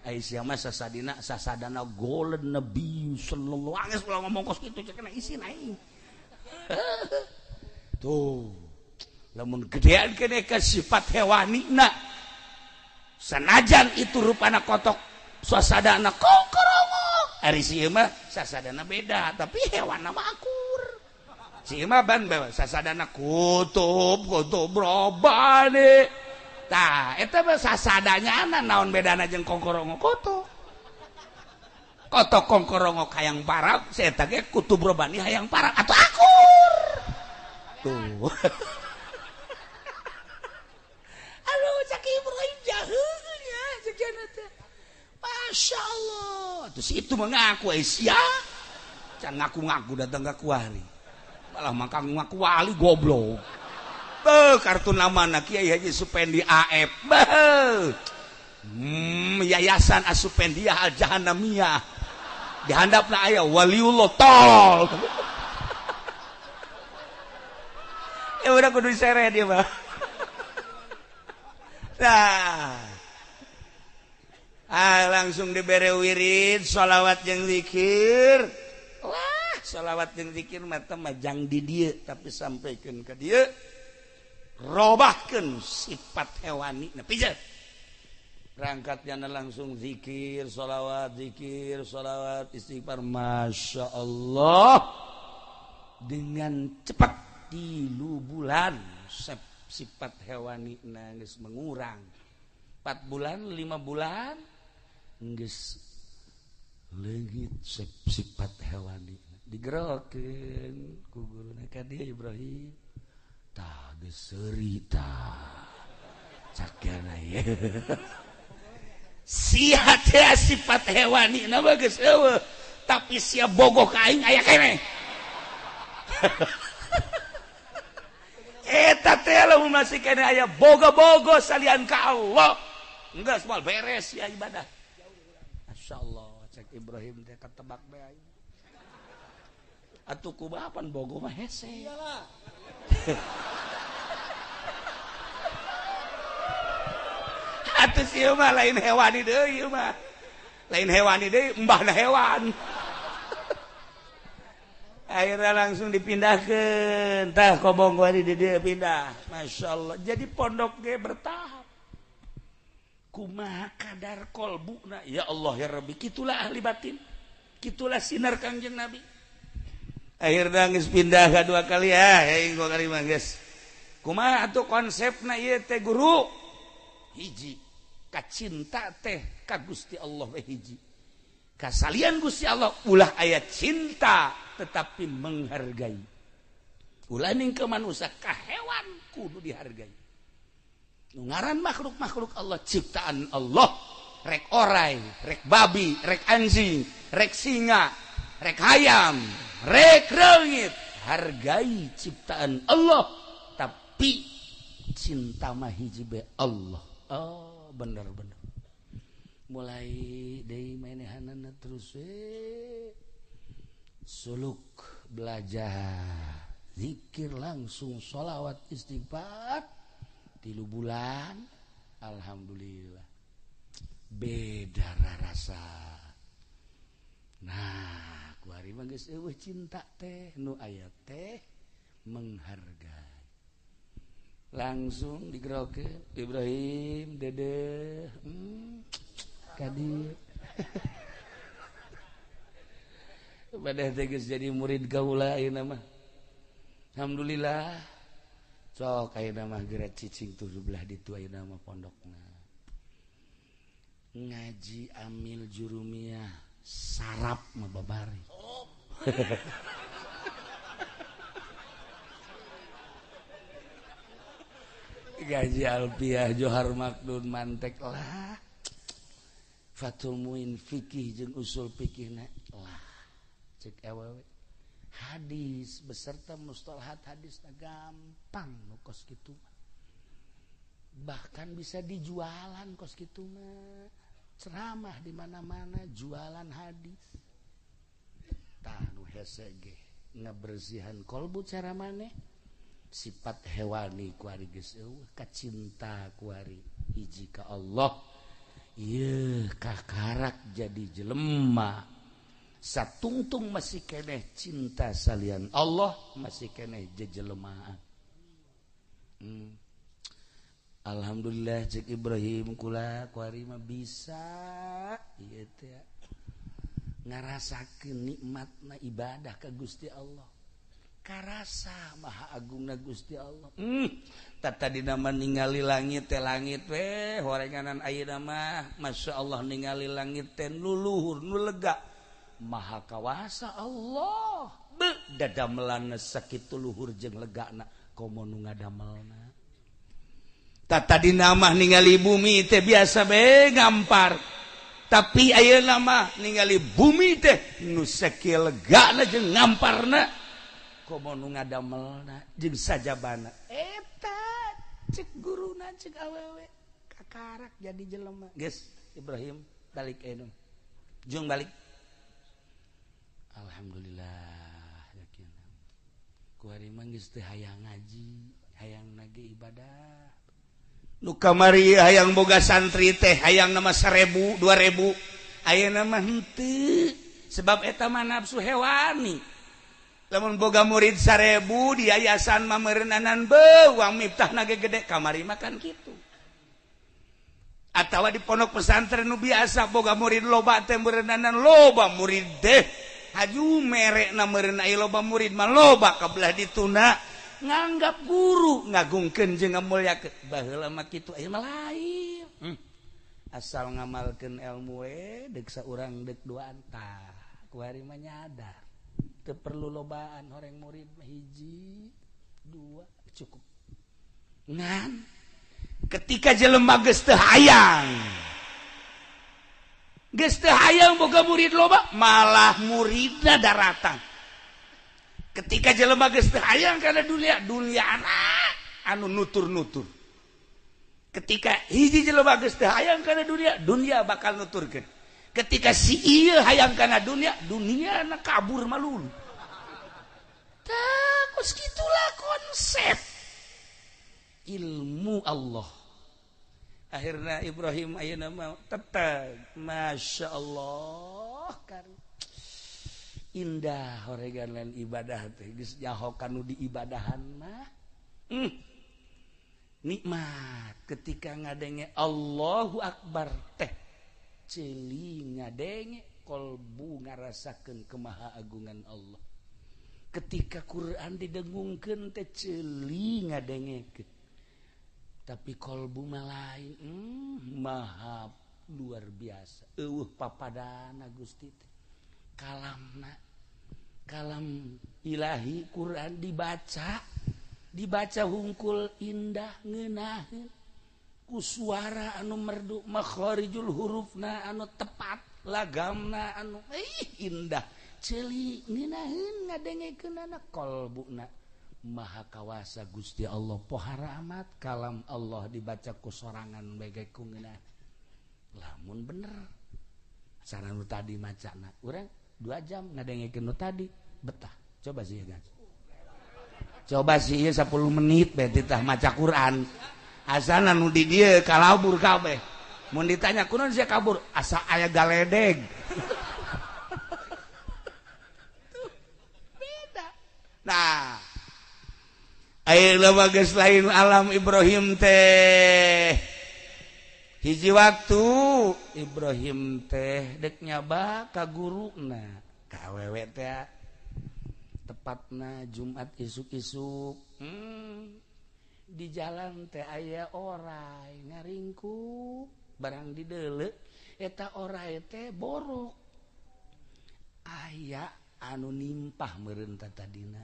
ai sia mah sasadina sasadana golden nabi sallallahu alaihi wasallam ngomong kos kitu cek kena isin aing. Tuh lamun gedean kene ka sifat hewanina sanajan itu rupana kotok suasadana kongkorongok ari si mah sasadana beda tapi hewan mah akur. Si mah ban sasadana kutub kutub robani tah eta mah sasadanya naon bedana jeung kongkorongok kotok kotok kongkorongok hayang parab si eta ge kutub robani hayang parab atuh akur tuh. Aduh cak Ibrahim jahil ya cek teh. Masya Allah. Terus itu mengaku sia. Can ngaku-ngaku datang ke kuari. Malah mangka ngaku wali goblok. Beuh kartu namana Kiai Haji Supendi AF. Beuh. Yayasan Asupendiah Al Jahannamiyah. Dihandapna aya waliullah tol. Ya udah kudu diseret dia mah. Nah. Ah, langsung dibere wirid sholawat jeung zikir. Wah, sholawat jeung zikir mah teh majang di dieu tapi sampaikeun ka dieu. Robahkeun sifat hewani. Nah, pijet. Berangkatnya langsung zikir, sholawat, istighfar. Masya Allah. Dengan cepat 3 bulan sifat hewani geus mengurang. 4 bulan, 5 bulan geus leungit sifat hewani. Digerokeun ku guruna ka dieu Ibrahim. Tah geus seuri tah. Cakana ye. Sia teh sifat hewani na mah geus eueuh, tapi sia bogoh ka aing aya keneh. Eta teh lamun masih keneh aya bogo-bogo salian ka Allah. Enggak semua beres ya ibadah. Masya Allah, cek Ibrahim teh ketebak bae aing. Atuh kumaha pan bogo mah hese. Iyalah. Atuh ieu mah lain hewani deui ieu mah. Lain hewani deui, embahna hewan. Akhirnya langsung dipindahkeun. Tah kobong wari di dieu pindah. Masya Allah. Jadi pondok ge bertahap. Kumaha kadar kolbuna ya Allah ya Rabbi, kitulah ahli batin, kitulah sinar Kangjeng Nabi. Akhirnya geus pindah ka 2 kali ya, aing 2 kali mah geus. Kumaha atuh konsepna ieu teh guru? Hiji, kacinta teh ka Gusti Allah we hiji. Kasalian Gusti Allah ulah aya cinta tetapi menghargai. Ulah ning ke manusia ka hewan kudu dihargai. Ngaran makhluk-makhluk Allah ciptaan Allah, rek orai, rek babi, rek anjing, rek singa, rek hayam, rek reungit, hargai ciptaan Allah, tapi cinta mah hiji be Allah. Oh, bener-bener. Mulai deui manehanana terus suluk belajar, zikir langsung, sholawat, istighfar. 3 bulan, alhamdulillah beda rasa. Nah, kuari mah geus eueuh cinta teh nu aya teh menghargai. Langsung digerokeun Ibrahim dede ka dieu. Badah teh geus jadi murid kaula ayeuna mah. Alhamdulillah. Sok ayeuna mah geura cicing tuh belah ditu ayeuna mah pondokna. Ngaji amil jurumiyah sarap mah babari. Gaji alfiah Johar Makdun mantek lah. Fathul Muin fikih jeung usul fikihna lah. Cek awewe. Hadis beserta mustalahat hadis gampang nu kos kitu mah. Bahkan bisa dijualan kos kitu mah. Ceramah di mana-mana jualan hadis. Tah nu hese ge ngabersihan kolbu cara maneh sifat hewani kuari geus eueuh kacinta kuari hiji ka Allah. Ieu kakarak jadi jelema satungtung masih keneh cinta salian Allah masih keneh jejelemaan. Alhamdulillah cek Ibrahim kula kuari mah bisa ieu teh ngarasakeun nikmatna ibadah ka Gusti Allah. Karasa maha agungna Gusti Allah. Tadi nama ningali langit teh langit we horenganan ayeuna mah masyaallah ningali langit teh nu luhur nu lega. Maha kawasa Allah. Beuh dadamelanna sakitu luhur jeung legana komo nu ngadamelna. Tadi nama ningali bumi teh biasa be gampar. Tapi ayeuna mah ningali bumi teh nu sakieu legana jeung ngamparna komo nu ngadamelna jeung sajabana. Eta cek guruna cek awewe kakarak jadi jelema. Geus Ibrahim balik ayeuna. Jung balik. Alhamdulillah yakin. Kuari mah geus teu hayang ngaji, hayang nage ibadah. Nu kamari hayang boga santri teh hayang nama 1000, 2000. Ayeuna mah henteu sebab eta mah nafsu hewani. Lamun boga murid 1000 di yayasan mah meureunnanan beuh uang miftahna ge gede kamari mah kan kitu. Atawa di pondok pesantren nu biasa boga murid loba teh meureunnanan loba murid teh. Haju merekna meureun aya loba murid mah loba kabelah dituna nganggap guru ngagungkeun jeung ngamulyakeun baheula mah kitu aya mah lain. Asal ngamalkeun ilmu we deuk saurang deuk duaan tah kuari mah nyadar teu perlu lobaan horeng murid mah hiji dua cukup. Ngan ketika jelema geus teu hayang geus teu hayang boga murid loba malah muridna daratang. Ketika jelema geus teu hayang kana dunia dunia anak anu nutur-nutur. Ketika hiji jelema geus teu hayang kana dunia dunia bakal nuturkeun. Ketika si ieu hayang kana dunia dunia na kabur malulu. Tah kos kitulah konsep ilmu Allah. Akhirnya Ibrahim ayeuna mah tetep Masya Allah kan indah horegan lain ibadah teh geus nyaho kanu diibadahan mah. Nikmat ketika ngadenge Allahu Akbar teh ceuli ngadenge kolbu ngarasakeun kemahaagungan Allah. Ketika Quran didengungkeun teh ceuli ngadengekeun. Tapi kolbu mah lain, maha luar biasa. Eueuh papadana Gusti teh. Kalamna, kalam ilahi Quran dibaca, dibaca hungkul indah ngeunaheun. Ku suara anu merdu, makharijul hurufna anu tepat, lagamna anu indah. Ceuli ngeunaheun ngadengekeunana kolbuna. Maha kawasa Gusti Allah pohara amat kalam Allah dibaca ku sorangan bagai ku ngeunah. Lamun bener cara nu tadi macana urang 2 jam ngadengekeun nu tadi betah. Coba sih ya guys. Coba sih ieu 10 menit bae titah maca Quran. Asana nu di dieu kalabur kabeh. Mun ditanya kunaon sia kabur asa aya galedeg. Tuh beda. Nah ayeuna mah geus lain alam Ibrahim teh. Hiji waktu Ibrahim teh dek nyaba ka guruna ka awewe teh tepatna Jumat isuk-isuk. Di jalan teh aya orai ngaringkuk barang dideuleu eta orai teh borok. Aya anu nimpah meureun tadina.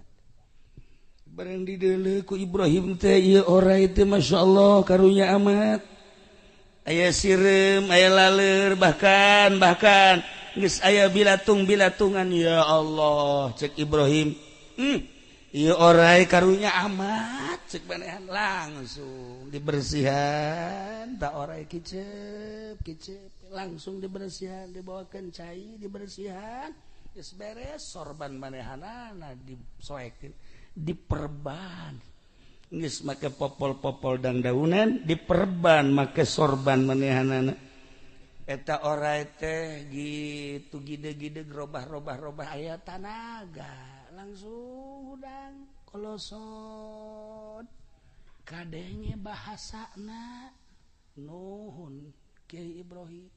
Barang dideuleu ku Ibrahim teh ieu orai teh masyaallah karunya amat. Aya sireum, aya laleur, bahkan geus aya bilatung-bilatungan ya Allah cek Ibrahim. Ieu orai karunya amat cek manehan langsung dibersihan tak orai kicep kicep. Langsung dibersihan, dibawakeun cai dibersihan. Geus beres sorban manehanana disoekeun, diperban. Geus make popol-popol dangdaunan diperban make sorban manehanana. Eta orai teh gitu gide-gide robah-robah-robah aya tanaga. Langsung hudang kolosot. Kadenge bahasana nuhun Kiai Ibrahim.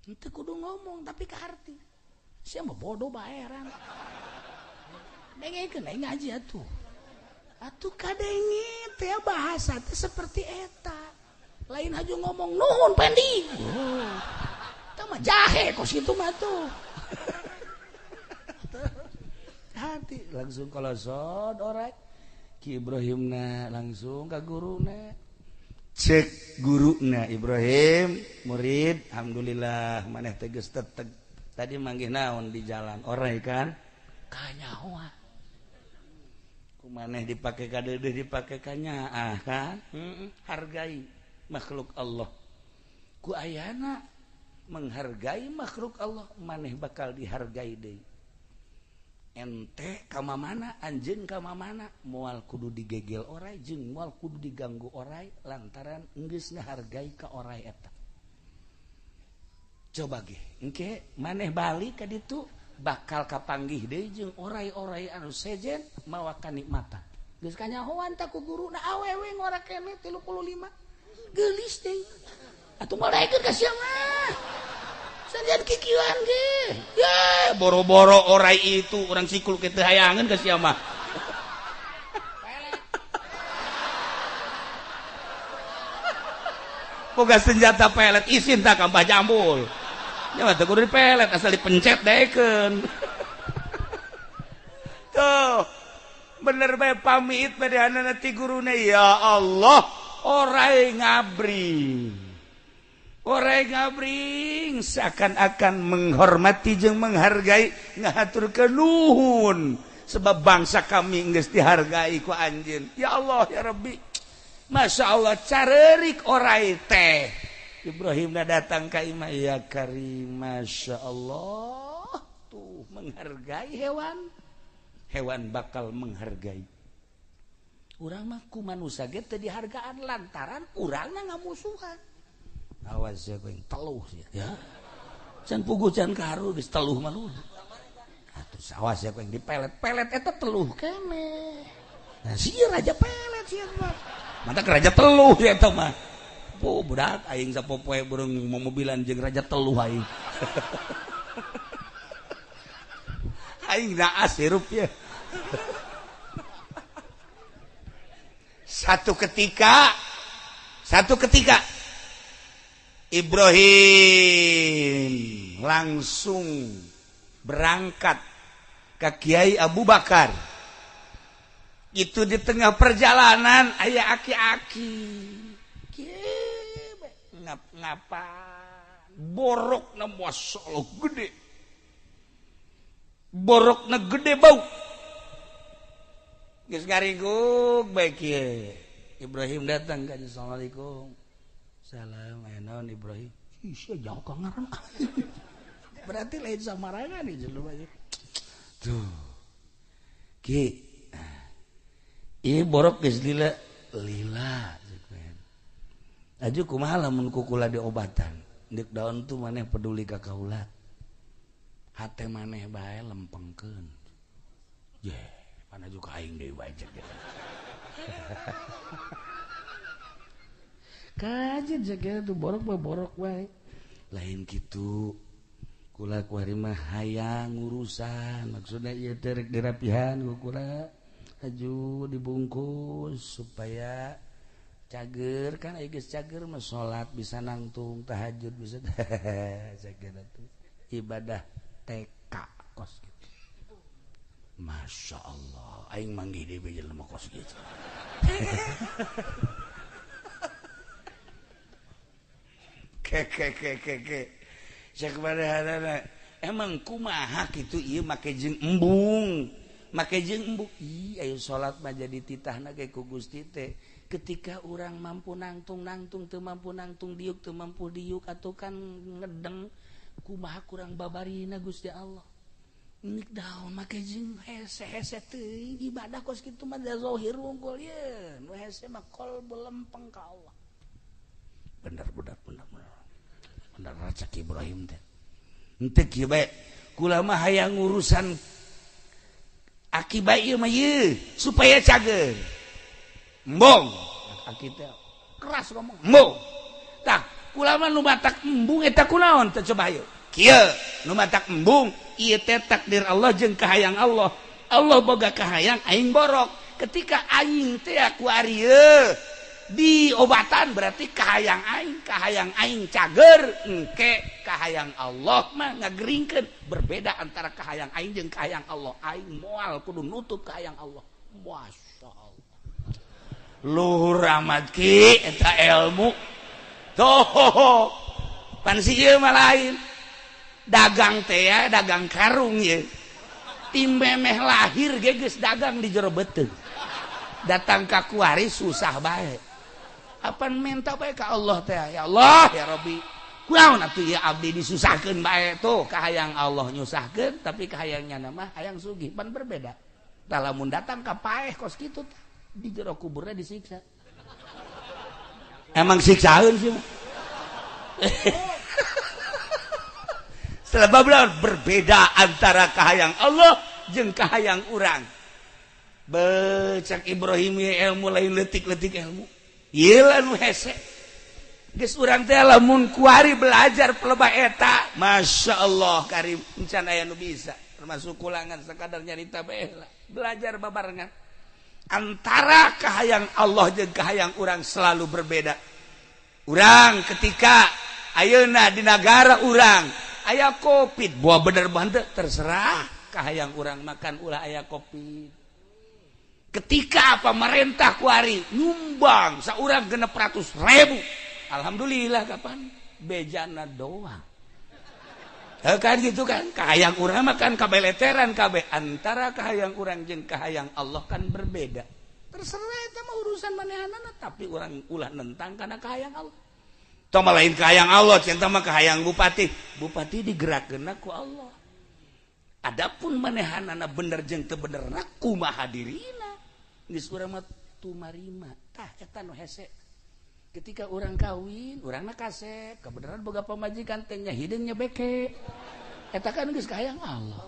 Itu kudu ngomong tapi kaharti. Sia mah bodoh baeran. Dengekeun aing ngaji atuh. Atuh kadenge teh bahasa teh seperti eta. Lain haju ngomong nuhun pendi. Oh. Tah mah jahe kos kitu mah tuh. Hati langsung kolosot orai. Ki Ibrahimna langsung ka guruna. Cek guruna Ibrahim, murid, alhamdulillah maneh teh geus teteg. Tadi manggih naon di jalan orai kan? Kanyahoan. Maneh dipake kadeudeuh dipake kanyaah kan? Hargai makhluk Allah. Ku ayana menghargai makhluk Allah, maneh bakal dihargai deui. Ente ka mamana, anjeun ka mamana, moal kudu digegel orai jeung moal kudu diganggu orai lantaran geus ngahargai ka orai eta. Coba ge, engke maneh balik ka ditu bakal kapanggih deui jeung orai-orai anu sejen mawa kanikmatan. Geus kanyahoan ta ku guruna awewe ngora keneh 35. Geulis deui. Atuh moal daekeun ka sia mah. Sanjan kikieuan ge. Ye, boro-boro orai itu urang sikul ke teu hayangeun ka sia mah. Boga senjata pelet isin tak ka Mbah Jambul. Ya mah teu kudu dipelet asal dipencet daekeun. Tuh, bener bae pamit badeanana ti guruna ya Allah, orai ngabring. Orai ngabring seakan-akan menghormati jeung menghargai ngahaturkeun nuhun sebab bangsa kami geus dihargai ku anjeun. Ya Allah ya Rabbi. Masya Allah carerik orai teh. Ibrahim dah datang ka imah ya karim, masya Allah tuh menghargai hewan, hewan bakal menghargai. Urang mah ku manusia ge teu dihargaan lantaran urangna ngamusuhan. Awas ya kowe teluh sia ya. Can puguh can karu geus teluh mah lu. Atuh awas ya kowe dipelet-pelet eta teluh keneh. Nah sia raja pelet sia mah. Mantak raja teluh sia eta mah. Oh, budak aing sapopoe burung momobilan jeung raja teluh aing. Aing naas hirup ya. Satu ketika Ibrahim langsung berangkat ke Kiai Abu Bakar. Itu di tengah perjalanan aya aki-aki. Ngap-ngapa borokna masyaallah gede, borokna gede bau geus ngaringguk bae kieu. Ibrahim datang ka, assalamualaikum. Salam aya naon Ibrahim? Ih sia jauh ka ngaran. Berarti lain samarangan ieu jelema. Tuh. Ki. Ieu borok geus lila lila. Aju kumaha lamun kukula diobatan. Deuk daun tuh maneh peduli ka kaula. Hate maneh bae lempengkeun. Ye, pan aju ka aing deui bae cek. Kajeun cek tuh borok mah borok bae. Lain kitu. Kula kuari mah hayang urusan, maksudna ieu teh rek dirapihan ku kula. Aju dibungkus supaya cager kan aya geus cager mah salat bisa nangtung tahajud bisa cager atuh ibadah TK kos gitu. Masya Allah aing manggih deui jelema kos gitu. Ke ke ke ke ke cek badehanana emang kumaha kitu ieu make jeung embung make jeung embung ih ayo salat mah jadi titahna ge ku Gusti teh. Ketika orang mampu nangtung-nangtung, teu mampu nangtung diuk, teu mampu diuk atau kan ngedeng kumaha kurang babarina Gusti Allah. Nik daun make jeung hese-hese teuing ibadah kos kitu mah da zahir wungkul ye. Nu hese mah qalbu lempeng ka Allah. Bener bener bener bener. Bener cak Ibrahim teh. Henteu kieu bae. Kula mah hayang urusan akibat ieu mah ieu supaya cager. Embung aki teh keras ngomong embung. Tah kula mah nu matak embung eta kunaon teh coba hayu. Kieu nu matak embung ieu teh takdir Allah jeung kahayang Allah. Allah boga kahayang aing borok. Ketika aing teh ku ari diobatan berarti kahayang aing cager engke kahayang Allah mah ngageringkeun. Berbeda antara kahayang aing jeung kahayang Allah. Aing moal kudu nutup kahayang Allah. Masya Allah. Luhur amat ki eta ilmu tuh pan si ieu mah lain dagang teh ya dagang karung ye tim memeh lahir ge geus dagang di jero beuteung datang ka kuari susah bae apan minta bae ka Allah teh ya Allah ya Rabbi kunaon atuh ieu abdi disusahkeun bae tuh kahayang Allah nyusahkeun tapi kahayangnya mah hayang sugih pan berbeda tah lamun datang ka paeh kos kitu tah di jero kuburnya disiksa. Emang siksaeun sih. Sebab berbeda antara kahayang Allah jeung kahayang urang. Becak Ibrahim ilmu lain leutik-leutik ilmu. Ieu lah nu hese. Geus urang teh lamun kuari belajar pelebah eta, Masya Allah karim encan aya nu bisa. Termasuk kulangan sekadar nyarita bae lah. Belajar babarengan. Antara kahayang Allah jeung kahayang urang selalu berbeda. Urang ketika ayeuna di nagara urang aya Covid, buah bener bante terserah kahayang urang makan ulah aya Covid. Ketika pemerintah kuari nyumbang saurang 600.000, alhamdulillah kapan bejana doang. Kan gitu kan kahayang urang makan kabeleteran kabeh antara kahayang urang jeung kahayang Allah kan berbeda. Terserah eta mah urusan manehanana tapi urang ulah nentang kana kahayang Allah. Tong mah lain kahayang Allah, cinta mah kahayang bupati. Bupati digerakkeunna ku Allah. Adapun manehanana bener jeung teu benerna kumaha dirina. Geus urang mah tumarima. Tah eta nu hese. Ketika orang kawin, orangna kasep, kebenaran boga pamajikan teh nya hideung nya beke. Eta kan geus kahayang Allah.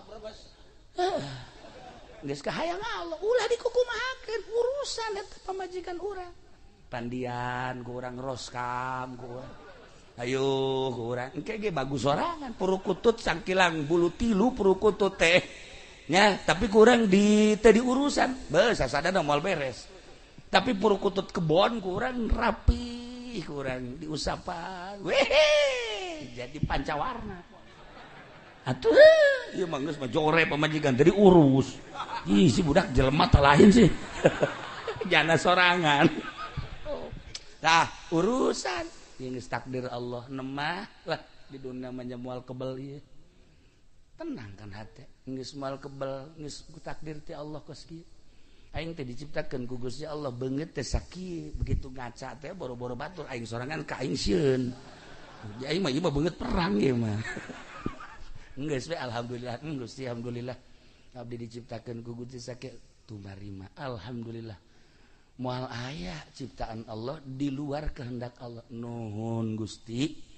Geus kahayang Allah, ulah dikukumahakeun urusan eta pamajikan urang. Pandian ku urang roskam ku urang. Ayo ku urang engke ge bagus sorangan purukutut sangkilang bulu tilu purukutut teh. Nya, tapi kurang di teu diurusan. Beuh sasadana moal beres. Tapi purukutut kebon kurang rapi, kurang diusapan. Weh, jadi pancawarna. Atuh, ieu mah geus mah jore pamajikan teu diurus. Ih, si budak jelema tah lain sih. Jana sorangan. Tah, urusan ieu geus takdir Allah nemah lah di dunia mah moal kebel ieu. Tenang kan hate, geus moal kebel, geus takdir ti Allah kos kieu. Aing teh diciptakeun ku Gusti Allah beungeut teh sakieu begitu ngaca teh boro-boro batur aing sorangan ka aing sieun. Aing mah ieu mah beungeut perang ieu mah. Geus we alhamdulillah, Gusti alhamdulillah. Abdi diciptakeun ku Gusti sakieu tumarima. Alhamdulillah. Moal aya ciptaan Allah di luar kehendak Allah. Nuhun Gusti.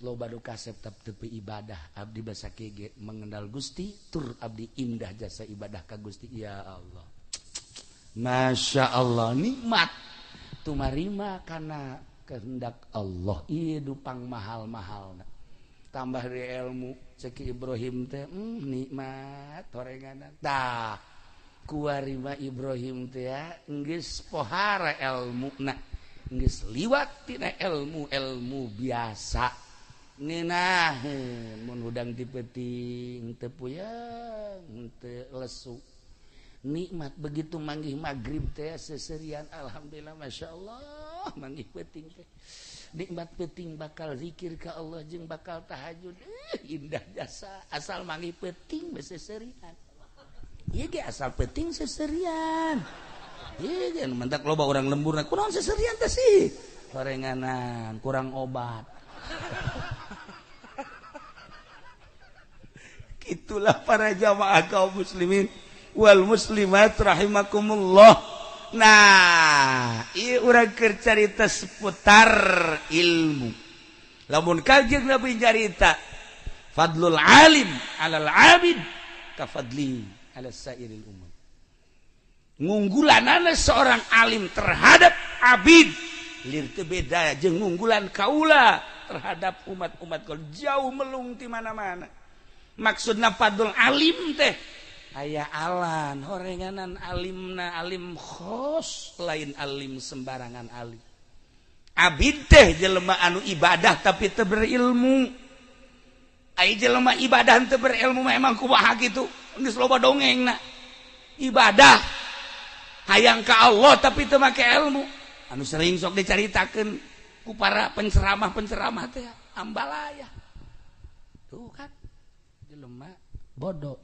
Loba nu kasep tepi ibadah abdi basa kieu mengenal Gusti tur abdi indah jasa ibadah ka Gusti ya Allah. Masya Allah nikmat tumarima karena kehendak Allah ieu dupang mahal-mahal tambah di ilmu ceki Ibrahim teh nikmat horenganan tah kuarima Ibrahim teh geus pohara elmuna geus liwat tina ilmu-ilmu biasa ngeunaheun mun hudang ti peuting teu puyeng teu lesu nikmat begitu manggih maghrib teh seserian alhamdulillah masya Allah manggih peuting teh nikmat peuting bakal zikir ka Allah jeung bakal tahajud indah jasa asal manggih peuting seserian ieu ge asal peuting seserian. Ieu geus mentak loba urang lemburna kunaon seserian teh sih horenganan kurang obat. Itulah para jamaah kaum muslimin wal muslimat rahimakumullah. Nah, ieu urang keur carita seputar ilmu. Lamun Kanjeng Nabi carita fadlul alim alal abid ka fadli ala sairil umam. Ngunggulanana seorang alim terhadap abid lir teu beda jeung ngunggulan kaula terhadap umat-umat kol jauh melung ti mana-mana. Maksudna fadlul alim teh aya alan horenganan alimna alim khos lain alim sembarangan alim. Abid teh jelema anu ibadah tapi teu berilmu. Ai jelema ibadah teu berilmu mah emang kumaha kitu geus loba dongengna. Ibadah hayang ka Allah tapi teu make ilmu. Anu sering sok dicaritakeun ku para penceramah-penceramah teh ambalaya. Tuh kan jelema bodoh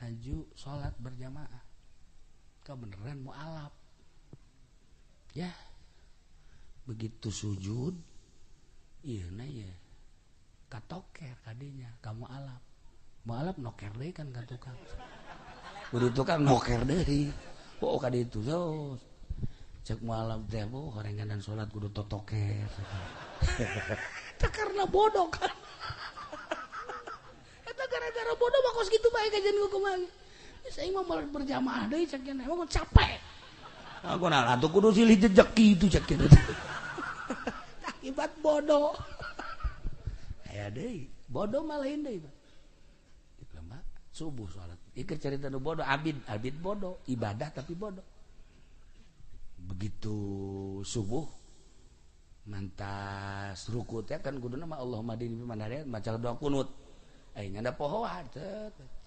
haju salat berjamaah kebeneran mualaf ya begitu sujud ieu na ye katoker kadinya kamu alap mualaf noker deui kan ka tukang kudu tukang noker deui oh ka ditu terus cek mualaf teh bu horenganan salat kudu totoker eta karena bodoh kan eta gara-gara bodoh mah kos kitu bae kajian kumaha geus aing mah moal berjamaah deui cek nya emang capek aku nah atuh kudu silih jejek kitu cek kitu akibat bodoh aya deui bodoh mah lain deui lemah subuh salat ieu carita nu bodoh abid abid bodoh ibadah tapi bodoh begitu subuh mantas ruku teh kan kuduna mah Allahumma dini man hadait maca doa kunut aing ada pohoan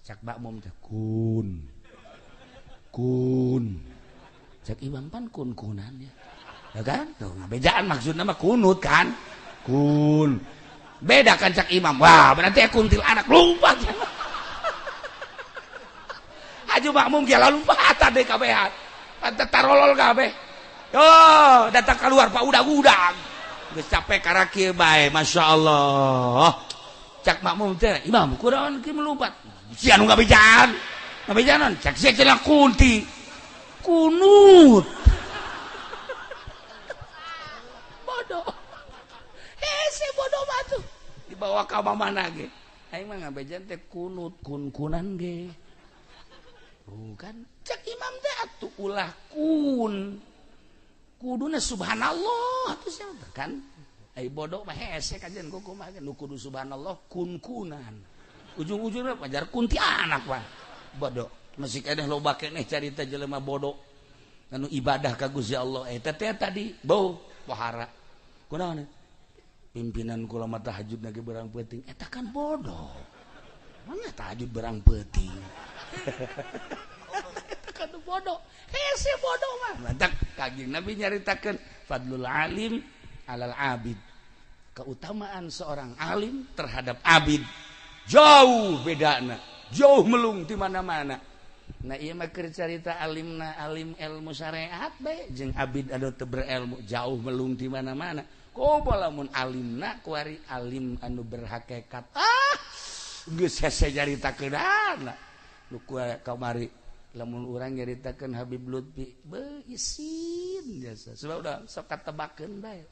cak makmum teh kun kun cak imam pan kun kunan ya ya kan tuh ngabejaan maksudna mah kunut kan kun beda kan cak imam wah berarti kuntil anak lompat aju makmum ge lompat tadi kabehan pantat tarolol kabeh yo datang keluar pak udag-udag geus capek karaki bae masyaallah cak makmum teh imam kunaon ki melompat sia nu ngabejaan ngabejaan cak sia cenah kunti kunut bodoh hese bodoh batu dibawa ka mana ge aing mah ngabejan teh kunut kun-kunan ge bukan cak imam teh atuh ulah kun kuduna subhanallah atuh sia kan ai bodoh mah hese kajian kumaha nu kudu subhanallah kun-kunan ujung-ujungna pajar kunti anak mah bodoh masih keneh loba keneh carita jelema bodoh anu ibadah ka Gusti Allah eta teh tadi bau pohara kunaon pimpinan kula mah tahajud ge berang peuting eta kan bodoh mana tahajud berang peuting eta kan bodoh hese bodoh mah mantak Kanjeng Nabi nyaritakeun fadlul alim alal abid keutamaan seorang alim terhadap abid jauh bedana jauh melung di mana-mana. Nah ieu mah keur carita alimna alim ilmu syariat bae jeung abid anu teu berilmu jauh melung di mana-mana. Komo lamun alimna kuari alim anu berhakikat ah geus hese nyaritakeunana nu kamari lamun urang nyaritakeun Habib Lutfi beuh isin jasa sebab udah sok katebakeun bae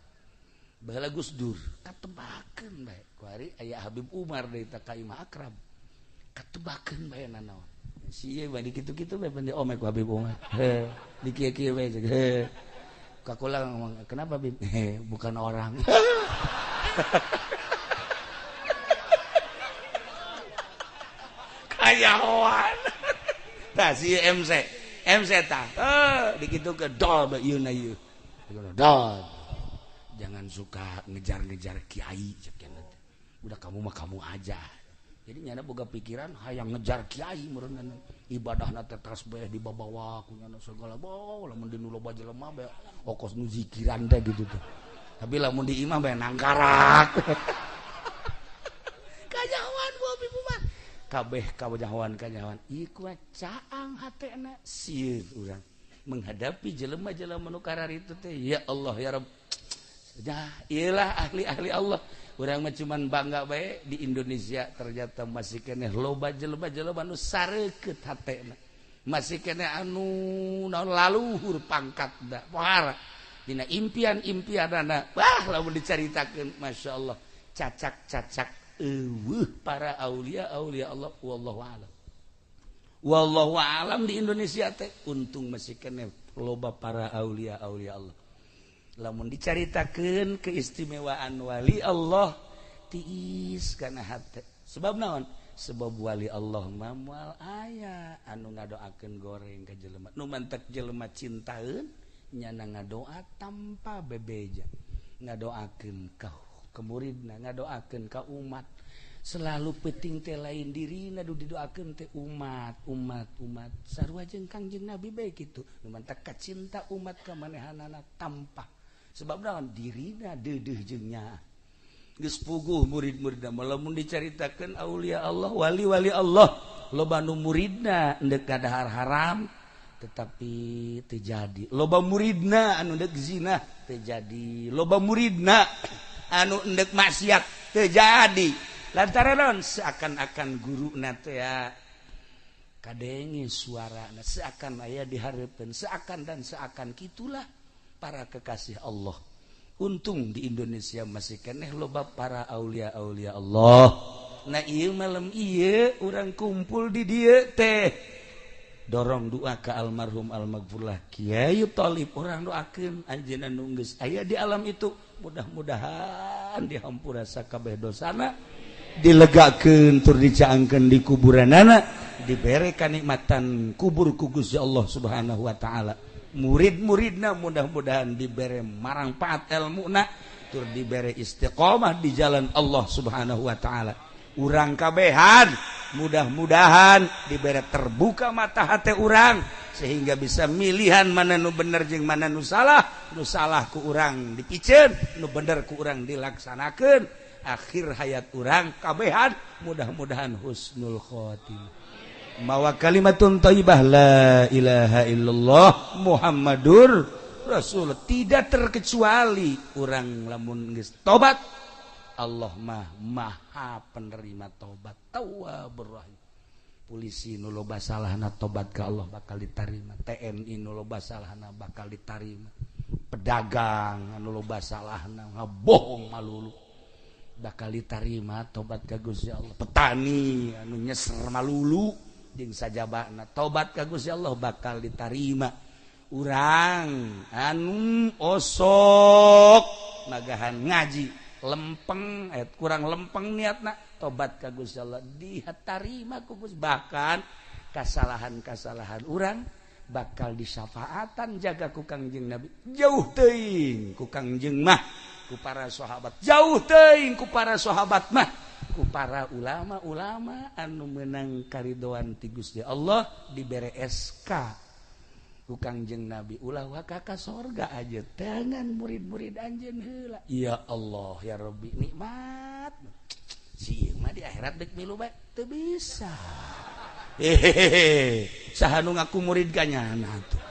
baheula Gus Dur katebakeun bae kuari aya Habib Umar deui teh ka imah akrab katebakeun bae nanaon si ieu bae kitu-kitu bae pan ome ku Habib Umar heh di kieu-kieu bae heh kakula ngomong kenapa Bib bukan orang kayahoan tah si MC MC tah dikitu ke dol bae ieu na ieu dol jangan suka ngejar-ngejar kiai udah kamu mah kamu aja jadi nyana boga pikiran hayang ngejar kiai meureun ibadahna teh tasbih dibabawa ku nyana segala bawa lamun di nu loba jelema bae okos nu zikiran teh gitu tuh tapi lamun di imah bae nangkarak kanyahoan bu ibu mah kabeh kajahoan kanyahoan ieu kuat caang hatena sieun urang Menghadapi jelema-jelema nu kararitu teh ya Allah ya Rabb. Dah, iyalah ahli-ahli Allah. Urang mah cuman bangga bae di Indonesia ternyata masih keneh loba jelema-jelema nu sareukeut hatena. Masih keneh anu naon laluhur pangkatna. Pohara dina impian-impianana. Wah, lamun dicaritakeun masyaallah cacak-cacak eueuh para aulia-aulia Allah wallahu alam. Wallahu alam di Indonesia teh untung masih keneh loba para aulia-aulia Allah. Lamun dicaritakeun keistimewaan wali Allah tiis kana hate. Sebab naon? Sebab wali Allah mah moal aya anu ngadoakeun goreng ka jelema. Nu mantek jelema cintaeun nyana ngadoa tanpa bebeja. Ngadoakeun ka muridna, ngadoakeun ka umat. Selalu penting teh lain dirina du didoakeun teh umat, umat, umat. Sarua jeung Kangjeng Nabi bae kitu. Nu mantak kacinta umat ka manehanana tanpa. Sebab naon dirina deudeuh jeung nyaah. Geus puguh murid-muridna lamun dicaritakeun aulia Allah, wali-wali Allah, loba nu muridna endek ngadahar haram tetapi teu jadi. Loba muridna anu endek zina teu jadi. Loba muridna anu endek maksiat teu jadi. Lantaran naon seakan-akan guruna teh ya kadenge suarana, seakan aya dihareupeun, seakan dan seakan kitulah para kekasih Allah. Untung di Indonesia masih keneh loba para aulia-aulia Allah. Nah ieu malam ieu urang kumpul di dieu teh dorong doa ka almarhum almaghfurlah Kiai Thalib, urang doakeun anjeunna nu geus aya di alam itu mudah-mudahan dihampura sakabeh dosana, dilegakeun tur dicaangkeun di kuburanana, dibere kanikmatan kubur ku Gusti Allah Subhanahu wa taala. Murid-muridna mudah-mudahan dibere marangpaat elmuna tur dibere istiqomah di jalan Allah Subhanahu wa taala. Urang kabehan mudah-mudahan dibere terbuka mata hati urang sehingga bisa milihan mana nu bener jeung mana nu salah, nu salah ku urang dipiceun, nu bener ku urang dilaksanakeun. Akhir hayat urang kabehan mudah-mudahan husnul khotimah. Mawa kalimatun thayyibah la ilaha illallah Muhammadur Rasul, tidak terkecuali urang lamun geus tobat, Allah mah maha penerima tobat, tawwabur rahim. Polisi nu loba salahna tobat ka Allah bakal ditarima, TNI nu loba salahna bakal ditarima, pedagang anu loba salahna ngabohong malulu bakal ditarima tobat ka Gusti Allah, petani anu nyeser malulu jeung sajabana tobat ka Gusti Allah bakal ditarima. Urang anu osok magahan ngaji lempeng kurang lempeng niatna tobat ka Gusti Allah ditarima ku Gusti, bahkan kasalahan-kasalahan urang bakal disafaatan jaga ku Kangjeng Nabi. Jauh teuing ku Kangjeng mah, ku para sahabat, jauh teuing ku para sahabat mah, ku para ulama-ulama anu menang karidoan ti Gusti Allah dibere SK ku Kangjeng Nabi ulah waka ka sorga aja tangan murid-murid anjeun heula. Ya Allah ya Rabbi nikmat si ieu mah di akhirat deuk milu bae teu bisa. Hehehe saha nu ngaku murid ka nyana tuh.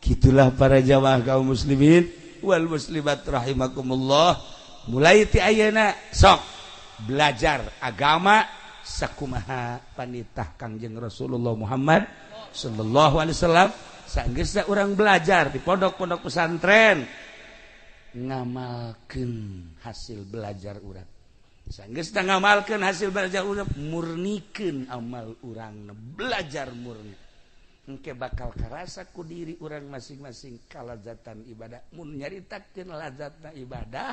Gitulah para jamaah kaum muslimin wal muslimat rahimakumullah. Mulai ti ayeuna sok belajar agama sakumaha panitah Kangjeng Rasulullah Muhammad sallallahu alaihi wasallam. Saenggeusna urang belajar di pondok-pondok pesantren ngamalkeun hasil belajar urang. Saenggeusna ngamalkeun hasil belajar urang, murnikeun amal urang, belajar murni. Engke bakal karasa ku diri urang masing-masing kalazatan ibadah. Mun nyaritakeun lazatna ibadah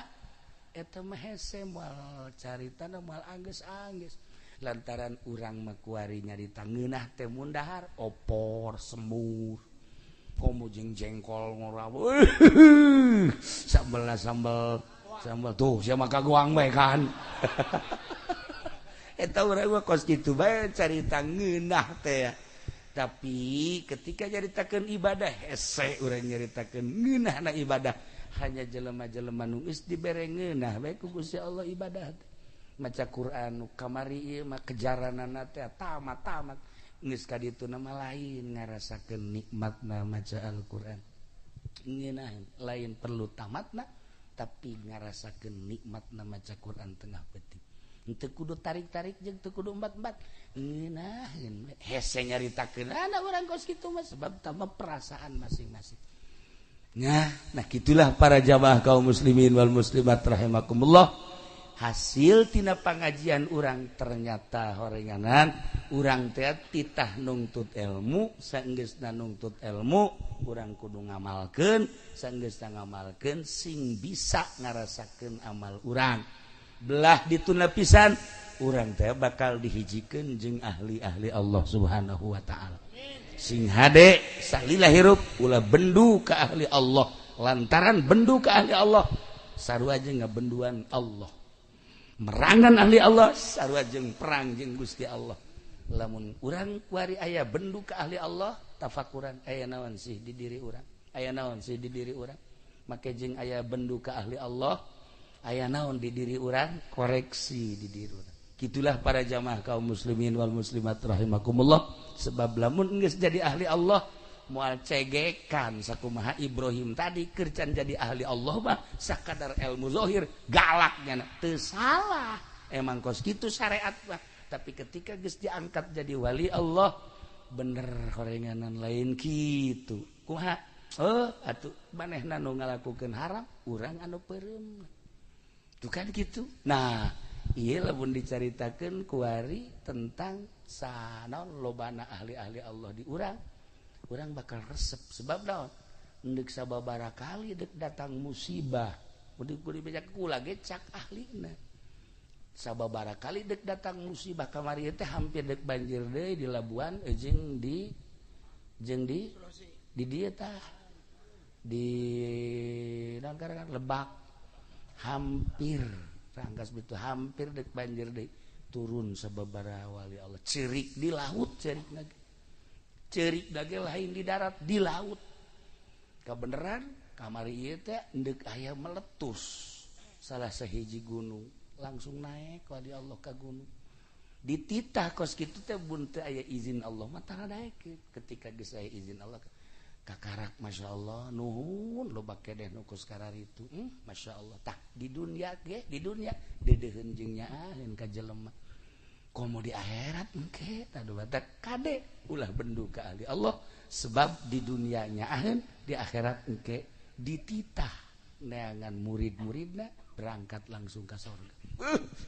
eta mah hese moal caritana moal anggeus-anggeus. Lantaran urang mah kuari nyarita ngeunah teh mun dahar opor semur komo jeung jengkol ngoraw sambel sambel sambel tuh sia mah kaguang bae kan. Eta urang mah kos kitu bae carita ngeunah teh. Tapi ketika nyaritakeun ibadah hese urang nyaritakeun ngeunahna ibadah hanya jelema-jelema nu geus dibere ngeunah bae ku Gusti Allah ibadah teh. Maca Quran nu kamari ieu mah kejaranana teh tamat-tamat Geus ka ditu nama lain ngarasakeun nikmatna maca Al-Qur'an. Ngeunah lain perlu tamatna, tapi ngarasakeun nikmatna maca Quran tengah peuting. Teu kudu tarik-tarik jeung teu kudu embat-embat. Ngeunaheun hese nyaritakeun ana urang kos kitu mah, sebab tambah perasaan masing-masing. Nah, gitulah para jamaah kaum muslimin wal muslimat rahimakumullah. Hasil tina pengajian urang ternyata horenganan urang teh titah nungtut ilmu, saenggeusna nungtut ilmu urang kudu ngamalkeun, saenggeusna ngamalkeun sing bisa ngarasakeun amal urang. Belah dituna pisan urang teh bakal dihijikeun jeung ahli-ahli Allah Subhanahu wa taala. Sing hade salila hirup ulah bendu ka ahli Allah, lantaran bendu ka ahli Allah sarua jeung ngabenduan Allah. Merangan ahli Allah sarua jeung perang jeung Gusti Allah. Lamun urang kuari aya bendu ka ahli Allah, tafakuran aya naon sih di diri urang, aya naon sih di diri urang. Make jeung aya bendu ka ahli Allah, aya naon di diri urang, koreksi di diri urang. Gitulah para jamaah kaum muslimin wal muslimat rahimakumullah. Sebab lamun geus jadi ahli Allah moal cegekan sakumaha Ibrahim tadi kercan jadi ahli Allah mah sakadar ilmu zahir galaknya teu salah, emang kos kitu syariat mah. Tapi ketika geus diangkat jadi wali Allah bener horenganan lain kitu kumaha, oh atuh manehna nu ngalakukeun haram urang anu peureum tuh kan gitu. Nah ieu lamun dicaritakeun kuari tentang sanaon lobana ahli-ahli Allah di urang, urang bakal resep. Sebab naon, endek sababaraha kali dek datang musibah udah kudu beja kula ge cak ahlina, sababaraha kali dek datang musibah kamari teh hampir dek banjir deui di Labuan jeung di jeung di di dieu tah di naon karangan Lebak, hampir rangkas betul hampir dek banjir deui, turun sababaraha wali Allah cerik di laut, cerik lagi cerik dage lain di darat, di laut. Kebenaran kamari ieu teh endek aya meletus salah sahiji gunung, langsung naik wali Allah ka gunung. Dititah kos kitu teh bun teu aya izin Allah mah tara daekeun. Ketika geus aya izin Allah kakarak Masya Allah nuhun loba kedeh nu kos kararitu, Masya Allah. Tah di dunia ge, di dunia deudeuheun jeung nyaaheun ka jelema, komo di akhirat engke tah batak kade ulah bendu ka ahli Allah. Sebab di dunia nyaaheun, di akhirat engke dititah neangan murid-muridna berangkat langsung ka sorga.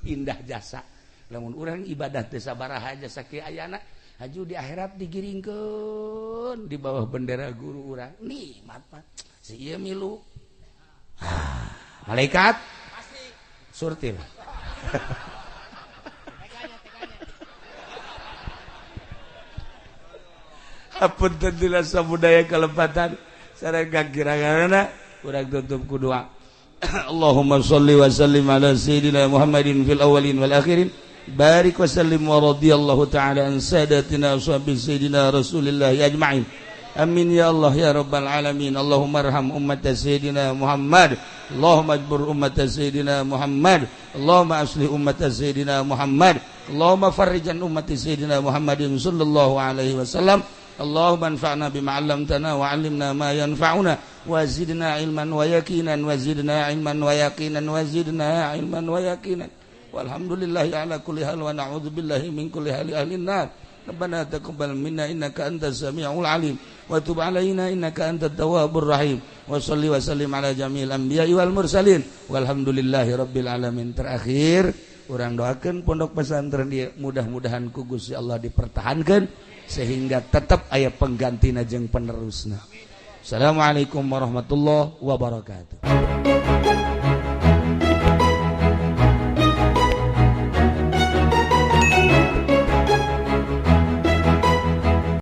Indah jasa lamun urang ibadah teh sabaraha jasa kieu ayana haju di akhirat digiringkeun di bawah bendera guru urang nikmat mah si ieu milu malaikat pasti surtil. Apunten dina sabudaya kelepatan sareng kakiranganna urang tutup ku doa. Allahumma sholli wa sallim ala sayyidina Muhammadin fil awwalin wal akhirin, barik wa sallim wa radhiyallahu ta'ala an sadatina ashabi sayyidina Rasulillah ajma'in. Amin ya Allah ya rabbal alamin. Allahumma arham ummat sayyidina Muhammad, Allahumma ajbur ummat sayyidina Muhammad, Allahumma aslih ummat sayyidina Muhammad, Allahumma farrijan ummat sayyidina Muhammadin sallallahu alaihi wasallam. Allahumma anfa'na bima 'allamtana wa 'allimna ma yanfa'una wa zidna ilman wa yaqinan wa zidna ilman wa yaqinan wa zidna ilman wa yaqinan. Walhamdulillahi ala kulli hal wa na'udzu billahi min kulli hali ahlin nar. Rabbana taqabbal minna innaka antas samiul alim wa tub alaina innaka antat tawwabur rahim. Wa shalli wa sallim ala jami'il anbiya'i wal mursalin. Walhamdulillahi rabbil alamin. Terakhir urang doakeun pondok pesantren ieu mudah-mudahan ku Gusti Allah dipertahankeun sehingga tetap aya penggantina jeung penerusna. Assalamualaikum warahmatullahi wabarakatuh.